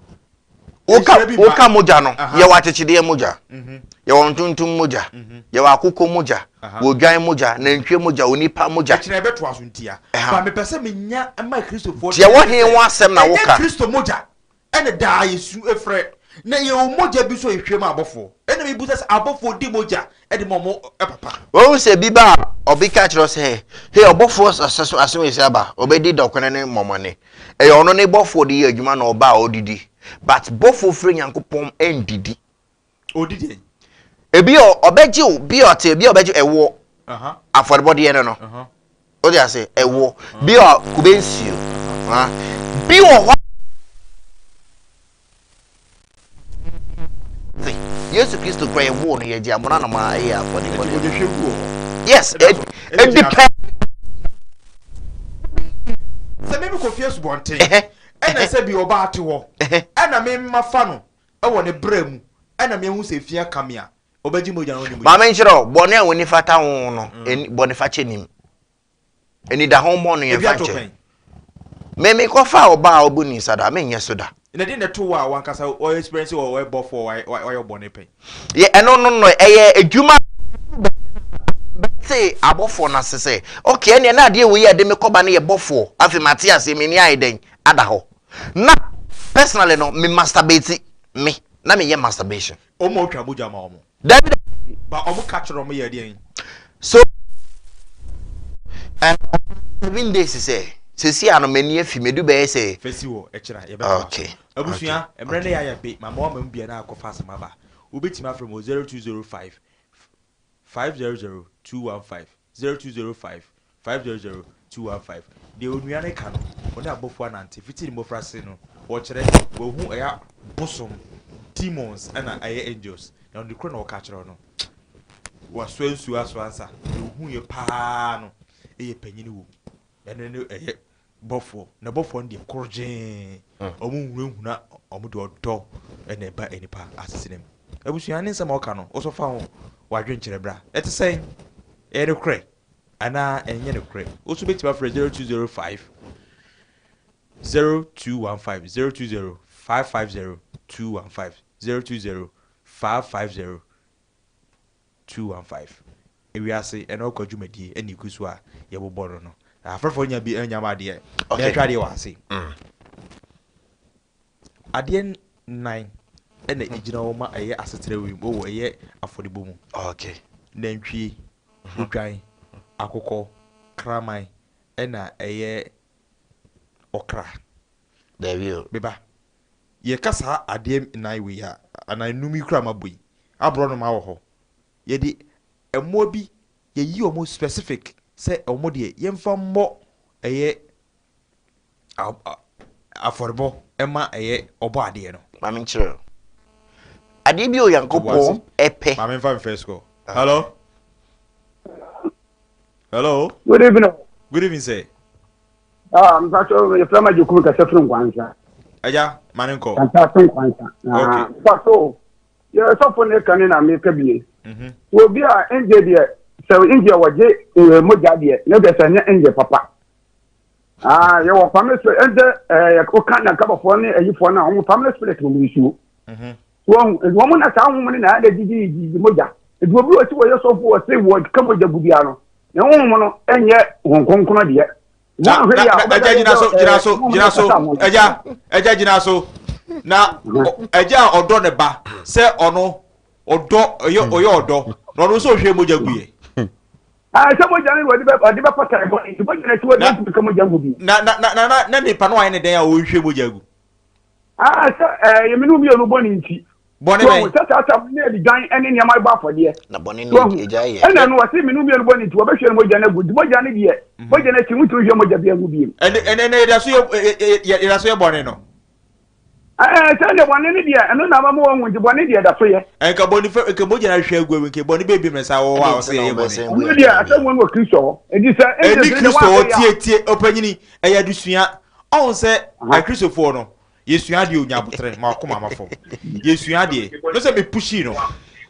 Woka woka mogya no, yɛwɔ akyekyedeɛ mogya, mhm. yɛwɔ ntontom mogya, mhm. yɛwɔ akokɔ mogya, wɔ dwan mogya, nantwie mogya, onipa mogya. Ɛkyerɛ ɛbɛtoa so ntia. Ba mepɛ sɛ menya ma Kristofoɔ. Deɛ wɔ he ho asɛm na woka? Ɛnyɛ Kristo mogya ɛna daa yɛsu frɛ. Na yɛwɔ mogya bi nso a yɛhwie ma abɔfoɔ. Ɛna mebusa sɛ abɔfoɔ di mogya de ma wɔn papa? Wohu sɛ bi ba a, ɔbi ka kyerɛ wo sɛ, Hei, ɔbɔfoɔ asɛso asɛm esi aba, ɔbɛdi dɔkono ne mɔmɔne. Ɛyɛ ɔno ne bɔfoɔ de yɛ adwuma na ɔba a ɔdidi. But bɔfoɔ firi Nyankopɔn ɛndidi. Ɔdi deɛn? Ebi a ɔbɛgye wo, bi a ɔte, ebi a ɔbɛgye ɛwoɔ. Afɔrebɔdeɛ no no. Wode ase, ɛwoɔ. Bi a kube nsuo. Bi wɔ hɔ Se Yesu Kristo kora yɛwoo no yɛgye amona no ma ɛyɛ afɔrebɔdeɛ. Yes, it depends. Sɛ me mekɔ fie asubɔnten ɛna sɛ bi ɔbaa te hɔ ɛna me mma fa no ɛwɔ ne brɛ mu ɛna me ahu sɛ efi aka me a ɔbɛgye mogya na ɔnye mogya. Maame nkyerɛ o, bɔne a w'ani fata ho no, mm. bɔne fakyɛ nim. Anidaho bɔne yɛn fa nkyɛ. Me mekɔfa ɔbaa a ɔbu ne nsa da, menyɛ so da. Na deɛ na ɛto wo a wankasa wɔ experience wɔ wɔ bɔfoɔ wayɛ wo bɔne pɛn? Yɛ ɛno no no ɛyɛ adwuma bɛte abɔfoɔ no ase sɛ okay ɛneɛ na adeɛ wei a ɛde me kɔba no yɛ bɔfoɔ afei mate aseɛ m'ani ayɛ dɛn ada hɔ na personally no me masturbate me na meyɛ masturbation. Wɔn a wotwa mogya ma wɔn. Dabi dabi. Ba wɔn ka kyerɛ wɔn yɛ deɛn? So and 7 days sɛ sɛsi a no m'ani afi medu bɛyɛ sɛ. Fɛsi wɔ ɛkyerɛ a yɛbɛtoa so. Abusua, mmerɛ no yɛ ayɛ be, ma ma wama mu bia na akɔfa asɛm aba. Wobɛtumi afrɛ me wɔ 0205 500 215, 0205 500 215. Deɛ onua no ka no, ɔne abɔfoɔ anante fiti ne mmɔfraase no, ɔkyerɛ, wahu ɛyɛ abosom, demons, ɛna ɛyɛ angels, na ɔde korɔ na ɔka kyerɛ no. Wasoa nsuo asoa nsa, deɛ ɔhuiɛ paa no yɛ panyini wom, ɛno ne ɛyɛ bɔfoɔ, na bɔfoɔ no deɛ korɔgyee, wɔn nhunahuna, wɔn de ɔdɔ na ɛba nnipa asetena mu. Abusua ne nsɛm a ɔka no, wosɔ fa ho w'adwenkyerɛ bra. Ɛte sɛn? Ɛyɛ nokorɛ anaa ɛnyɛ nokorɛ? Wo nso bɛtumi afrɛ 0205 0215 020 550 215 020 550 215. Ewiase ɛna ɔkɔ dwumadie ɛna egu so a yɛbobɔ no no. Afrɛfoɔ nya bi nya ma adeɛ. Okay. Mɛhwɛ adeɛ wɔ ase. Adeɛ nnan ɛna egyina hɔ ma ɛyɛ asetra wei mu wɔ ɛyɛ afɔrebɔ mu. Nantwie, odwan, akokɔ, kraman ɛna ɛyɛ ɔkra. Dabi o. Beba. Yɛka saa adeɛ nnan wei a anaa nnum yi koraa mabɔ yi, aborɔnoma wɔ hɔ. Yɛde mmoa bi yɛyi wɔn specific sɛ wɔn deɛ yɛmfa mmɔ ɛyɛ afɔrebɔ ɛma ɛyɛ ɔbɔ adeɛ no. Maame nkyerɛ o. Adeɛ bi a Onyankopɔn ɛpɛ. Maame nfa mi first call. Hello. Hello. Good evening. Good evening sir. Ah, mpatsɔ yɛfrɛ ma Gyekum kasa firi Nkwansa. Agya, ma ne nkɔ. Kanta Nkwansa. Okay. Mpatsɔ yɛ sɔfo ne ka ne na meka bie. Wɔ bi a ngye deɛ sɛ ngye wɔgye eh, mogya deɛ ne deɛ sɛ nyɛ ngye papa. Ah, yɛwɔ family spirit ɛnkyɛ ɛɛ woka nyankabɔfoɔ ne ayifoɔ no a wɔn family spirit wɔn nsuo. Wɔn wɔn na saa wɔn ne na ɛna gyigyi gyigyi mogya. Nti obi wɔ si wɔyɛ sɔfo wɔ se wɔ ka mogya gu bia no ne honhom no ɛnyɛ honhom kronkron deɛ. Na na na ɛgya gyina so gyina so gyina so ɛgya ɛgya gyina so na ɛgya a ɔdɔ ne ba sɛ ɔno ɔdɔ ɔyɛ ɔyɛ ɔdɔ na ɔno nso ɔhwɛ mogya gu yɛ. Sɛ mogya no ɔde bɛ ɔde bɛpata ɛbɔ nti mogya no akyi wɔde ntumi ka mogya gu bi. Na na na na na nipa no ayɛ ne dɛn a ɔnhwɛ mogya gu. Sɛ ɛɛ yɛmi no mmienu bɔ ne nti. Bɔne bɛn? Sɛ saa tam ne yɛde dwan ne nneɛma bɔ afɔdeɛ. Na bɔne no agya yɛ. Ɛna no wɔse mene mmienu bɔ ne nti wɔbɛhwɛ no mogya no agu nti mogya no deɛ mogya no akyi wontumi hwɛ mogya bi angu bio. Ɛnɛ ɛnɛ yɛda so yɛ yɛda so yɛ bɔne no. Ɛɛ sɛ deɛ bɔne no deɛ ɛno na ama ma wɔn nti bɔne deɛ ɛda so yɛ. Nka bɔne fɛ nka mogya no ahwɛ agu awi nka bɔne bɛɛ bi mmerɛ saa wɔwɔ a wɔsɛ yɛyɛ bɔne. Ɛno deɛ asɛm wɔn wɔ Kristo hɔ. Nti sɛ ɛni Kristo hɔ tie tie ɔpanyini ɛyɛ adesua ɔn sɛ akristofoɔ no Yɛsua adeɛ o, nya aboterɛ, ma wakoma ma fam. Yɛsua adeɛ. No sɛ me pushii no.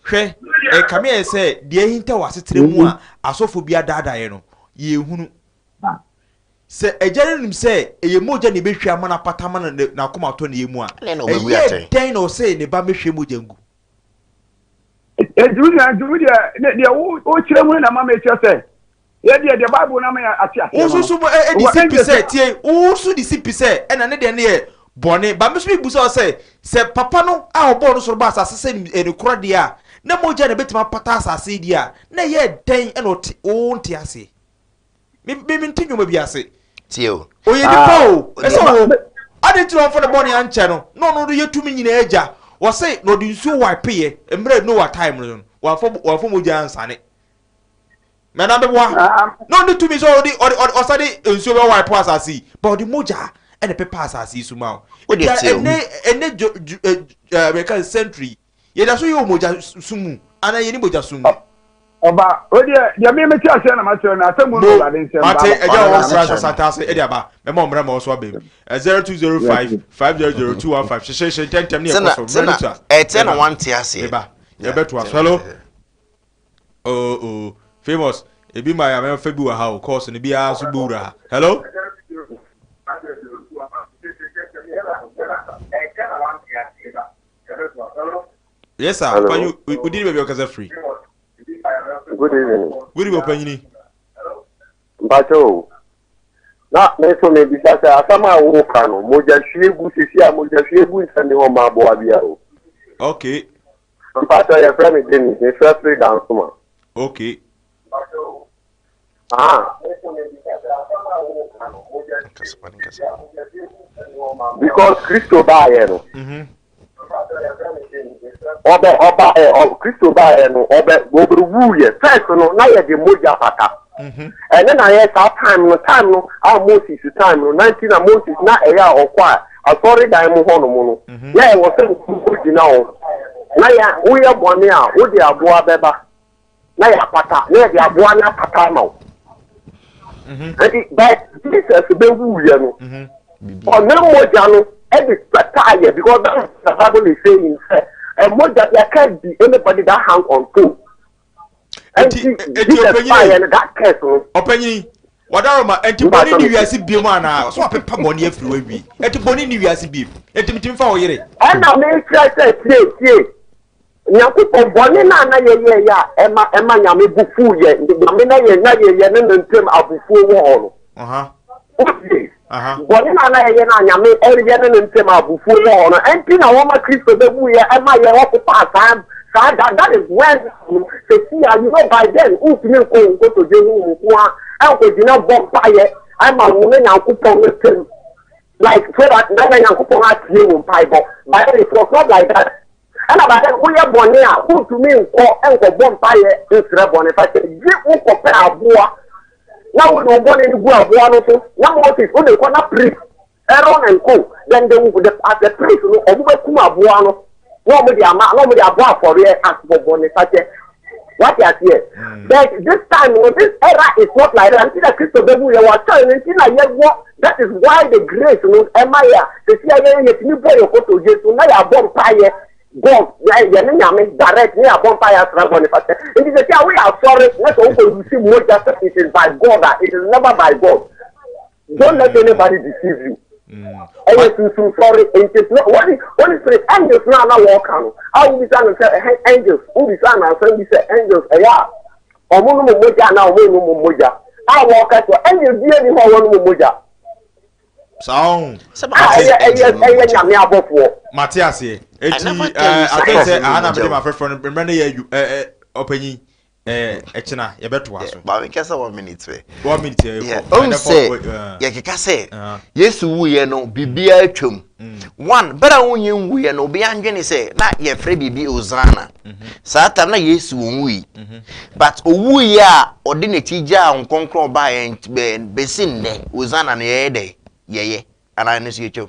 Hwɛ, ɛkame ayɛ sɛ deɛ ahinta wɔ asetena mu a asɔfoɔ bi adaadaa yɛn no, yɛnhunu. Sɛ agya no nim sɛ ɛyɛ mogya na ɛbɛhwie ama no apata ama no n'akoma atɔ ne yam a, ɛyɛɛ dɛn na ɔsɛ ne ba mmɛhwie mogya ngu? Enti wo nua, nti wo deɛ, deɛ wokyerɛ mu no na ma mekyerɛ sɛ Yɛ deɛ deɛ Bible no ama yɛ ate aseɛ no. Wo nso de si pi sɛ tie wo nso de si pi sɛ ɛna ne deɛ no yɛ bɔne ba me nso mebu sɛ sɛ sɛ papa no a ɔbɔɔ no soro bɔ asase sɛ ɛne korɔ deɛ a na mogya na ɛbɛtumi apata asase yi deɛ a na ɛyɛ dɛn ɛna ɔte wo nte aseɛ me me mente nnwuma bi ase tie o ɔyɛ nipa o ɛsɛ wo ade nti na ɔmfa ne bɔne ankyɛ no na ɔno no yɛ tumi nyinaa agya wɔse na ɔde nsuo wipe yɛ mmerɛ Noah time no wɔamfa wɔamfa mogya ansane Mɛ na bɛboa. Na ɔde tumi sɛ ɔde ɔde ɔde ɔsa de nsuo bɛ wipe asase yi, ba ɔde mogya ɛna pepa asase yi so ma o. Wode Nti te o. ɛnɛ ɛnɛ jo jo ɛ ɛ mɛka century yɛda so yɛ wɔ mogya sum mu anaa yɛni mogya sum mu. Ɔba, o deɛ deɛ me mete aseɛ na makyerɛ no asɛm mu no Mo Awurade nsɛm mate ba ɛgya Ɔno wɔ na sra mekyerɛ no. sasate ase ɛde aba mɛma ɔmmerɛ ma ɔso aba mu 0205 500 215 hyehyɛhyɛ ntɛntɛm ne Sɛ yɛkɔ na so sɛ mmerɛ no na tua ɛtɛ na meba wante aseɛ. meba Yeah, yɛbɛtoa ɛtɛ so na hello wante aseɛ. Oh oh famous ebi ma ya mɛfa bi wɔ ha o course no biara nso bɔ wura ha hello. Yes sir, Hello. Ɔpanyin, wo din ne baabi a wokasa firi? Good evening. Good evening, ɔpanyini. Mpakyɛ o. Na me nso mebisa sɛ asɛm a woka no, mogya hwie gu sisi a mogya hwie gu nsɛm ne hɔ ma aboa bia o. Okay. Mpakyɛ yɛfrɛ me Dennis, mefrɛ firi Dansoma. Okay. Ah. Because Kristo baayɛ no. Mm-hmm. Ɔbɛ ɔba ɛ ɔ Kristo baayɛ no ɔbɛ ɔbɛwuiɛ first no na yɛde mogya pata. Mm-hmm. Ɛne na yɛ saa time no time no a Moses time no nanti na Moses na ɛyɛ a ɔkɔ a asɔredan mu hɔ nom no mm-hmm. na ɛwɔ sɛ nkurɔfoɔ gyina hɔ na yɛ woyɛ bɔne a wode aboa bɛba. na yɛapata na yɛde aboa no apata ama wo mhm. nti by jesus bɛwuiɛ no mhm. ɔne mogya no ɛde pataayɛ because that is the bible is saying sɛ ɛmogya there can't be anybody that hang on pole nti jesus paayɛ no that curse no ɔpanyin wadaroma nti bɔne ni wiase biem anaa so wapepa bɔne afiri wawie nti bɔne ni wiase biem nti metumi fa wo yere ɛna mekyerɛ sɛ tie tie Nyankopɔn, bɔne no a na yɛyɛeɛ a ɛma ɛma Nyame bo fuu yɛn, nti Nyame na yɛn na yɛn yɛne no ntam abufuo wɔ hɔ no. Wotie? Bɔne no a na yɛyɛ no a Nyame yɛne no ntam abufuo wɔ hɔ no, ɛnti na wɔma Kristo bɛwuiɛ ɛma yɛn ɔpepaa saa saa da, that is when no, sɛsi a, you know by then, wontumi nkɔ wo nkotodwe ho nko ara ɛnkɔgyina bɔ mpaeɛ ɛma wo ne Nyankopɔn no ntam, like so that na Nyankopɔn atie wo mpaebɔ, but then it was not like that. Ɛna ba dɛ woyɛ bɔne a, wontumi nkɔ nkɔbɔ mpaeɛ nsrɛ bɔne fakyɛ, gye wokɔpɛ aboa na wode wo bɔne no gu aboa no so, na Moses wode kɔ na priest, Aaron and co, then they will, the, as a priest no, ɔmo bɛkum aboa no na ɔmo de ama, na ɔmo de abɔ afɔreɛ as for bɔne fakyɛ. Wate aseɛ? But this time no, this era is not like that. Nti na Kristo bɛwu yɛ wɔatɔe no nti na yɛwɔ, that is why the grace no ɛma yɛ a, sɛsi a yɛn yɛtumi bɔ yɛn kotodwe so na yɛabɔ mpaeɛ God, yɛne Nyame direct ne yɛabɔ mpaeɛ asra bɔne fakyɛ. Nti sɛsi a woyɛ asɔre na sɛ wokɔ use mogya sɛ it is by God a, it is never by God. Don't let anybody deceive you. Ɛyɛ sunsun sɔre nti no wɔde Holy Spirit angels no a na wɔka no a wobisa no sɛ ɛhɛn angels wobisa no asɛm bi sɛ angels ɛyɛ a wɔn nom mogya anaa wɔn nom mogya a wɔka sɛ angel bi ani hɔ a wɔn nom mogya. Saa ɔn. A ɛyɛ ɛyɛ ɛyɛ nyame abɔfoɔ. Mate aseɛ. Eti ɛɛ atɛ sɛ aha na mede ma afɛfɛ no mmerɛ no yɛ ɛɛ ɔpanyin. Eh, ɛkyena yɛbɛtoa so. Maame kasa one minute pɛ. One minute yɛ kɔ. Ɔn sɛ yɛkeka sɛ Yesu wuyɛ no biribiara atwam. Mm. One, bere a wonyɛ nwuyɛ no obi andwene sɛ na yɛfrɛ biribi Hosanna. Mm-hmm. Saa tam na Yesu wɔn mm-hmm. But owuyɛ a ɔde n'akyi gyaa nkɔnkɔn baa yɛn bɛsi nnɛ Hosanna no yɛyɛ dɛ yɛyɛ anaa ɛno nso yɛtwam.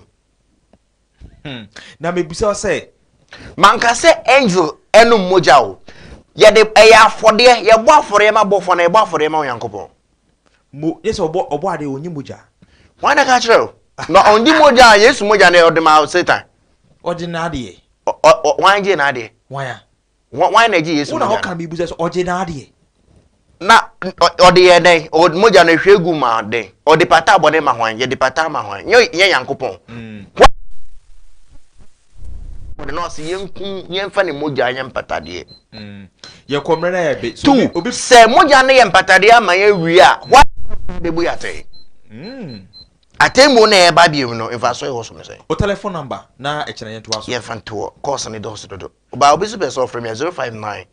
Hmm. Na mebisa wo sɛ. Manka sɛ angel ɛnom mogya o. Yɛde ɛyɛ afɔdeɛ, yɛbɔ afɔdeɛ ma bɔfoɔ na yɛbɔ afɔdeɛ ma Onyankopɔn. Mo, yɛ sɛ ɔbɔ ɔbɔ adeɛ ɔnyi mogya. Wɔn na ka kyerɛ o. Na ɔndi mogya a Yesu mogya no ɔde ma Satan. Ɔgye n'adeɛ. Ɔ ɔ wɔn gye n'adeɛ. Wɔn a. Hwan na egye Yesu mogya no? Wo na ɔka biribi sɛ ɔgye n'adeɛ. Na ɔde yɛ dɛn? Mogya no ehwie gu ma dɛn? Ɔde pata bɔne ma hwan? Yɛde pata ma hwan? Nyɛ nyɛ Nyankopɔn. Mm. Ɔde na ɔse yɛnkum yɛmfa ne mogya nyɛ mpatadeɛ. Mm. Yɛkɔ mmerɛ na yɛ be. So obi sɛ mogya no yɛ mpatadeɛ ama yɛn wie a, hwan bɛbu yɛ atɛn? Mm. Atemmuo na ɛreba biom no, mfasoɔ ɛwɔ so no sɛn? O telephone number na ɛkyerɛ yɛn to aso. Yɛmfa ntoɔ, kɔɔso no dɔɔso dodo. Ɔbaa obi nso pɛ sɛ ɔfrɛ me a 059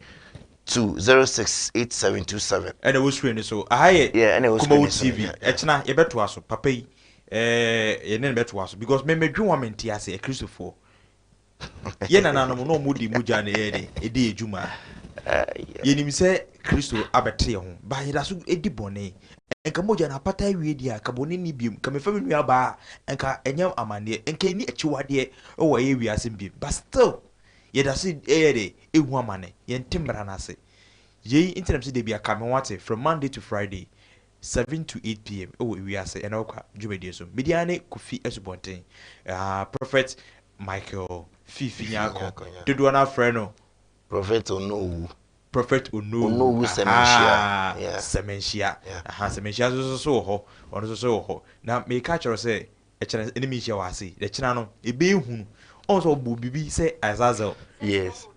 206 8727. Ɛna ɛwɔ screen no so. Aha yɛ Yeah, ɛna ɛwɔ screen Kumawu no so. TV. Yeah, yeah. Ɛkyena yɛbɛtoa so. Papa yi, eh, yɛne no bɛtoa so because me medwen ho a mente ase. Akristofoɔ. Yɛn nananom na wɔn de mogya na ɛyɛ dɛ, ɛdi adwuma. Yɛnim sɛ Kristo abɛte yɛn ho, but yɛda so di bɔne. Nka mogya no apata awie deɛ a, nka bɔne nni biom. Nka mefa me nua baa a, nka ɛnyɛ amanneɛ. Nka ɛnni akyiwadeɛ wɔ ɛyɛ wiase mu biom. But still, yɛda so yɛ dɛ, ɛhu amane. Yɛnte mmara no ase. Yei nti na mese da biara ka me ho ate from Monday to Friday, 7 to 8 pm wɔ ewiase ɛna ɔkwa dwumadie so. Me din ara ne Kofi Asubɔnten, ah, Prophet Michael Fifi Nyarko. Dodoɔ no ara frɛ no Prophet Onowu. Prophet Onowu. Onowu Sɛmɛnhyia. Ahaa, Sɛmɛnhyia. Ahaa, Sɛmɛnhyia nso so wɔ hɔ. Ɔno nso so wɔ hɔ. Na meka kyerɛ wo sɛ, ɛkyena ɛne me nhyia wɔ ase. Ɛkyena no, ɛbɛyɛ hunu. Ɔhu sɛ ɔbɔ biribi sɛ Azazel. Yes.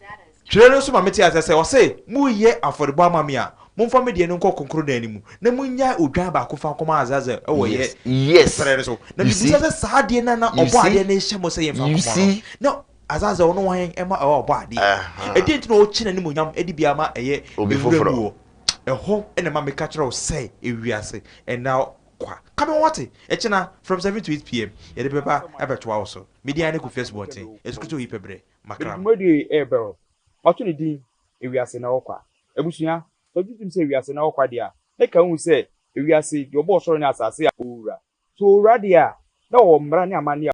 Twerɛ no nso ma mete aseɛ sɛ, ɔse, Moreyɛ afɔrebɔ ama me a, momfa me deɛ no nkɔ kronkron dan no mu, na monnyae odwan baako mfa nkɔma Azazel wɔ yɛ serɛ no so. Na mebisa sɛ, saa adeɛ no a na Ɔbɔadeɛ no rehyɛ mo sɛ yɛmfa nkɔma no, na Azazel no hwan ma ɛwɔ Ɔbɔadeɛ? Ɛdeɛn nti na ɔrekye n'animuonyam de bi ama ɛyɛ nwura mu hɔ? Ɛhɔ na ɛma meka kyerɛ wo sɛ, ewiase nna kwa. Ka me ho wate? Ɛkyena, from 7 to 8 pm, yɛde bɛba abɛtoa wo so. Me din ara ne Kofi Asubɔnten, Asukutu Oyi Pɛbrɛ. Mede Makram. dwumadie yi rebrɛ wo. Mato ne din Ewiase Na Ɛwɔ Kwa. Abusua, sɛ wogye tom sɛ ewiase na ɛwɔ kwa deɛ a, na ka hu sɛ ewiase, deɛ ɔbɔɔ ɔsoro ne asase a ɔwɔ wura. Sɛ ɔwɔ wura deɛ a, na ɔwɔ mmara ne amanneɛ a.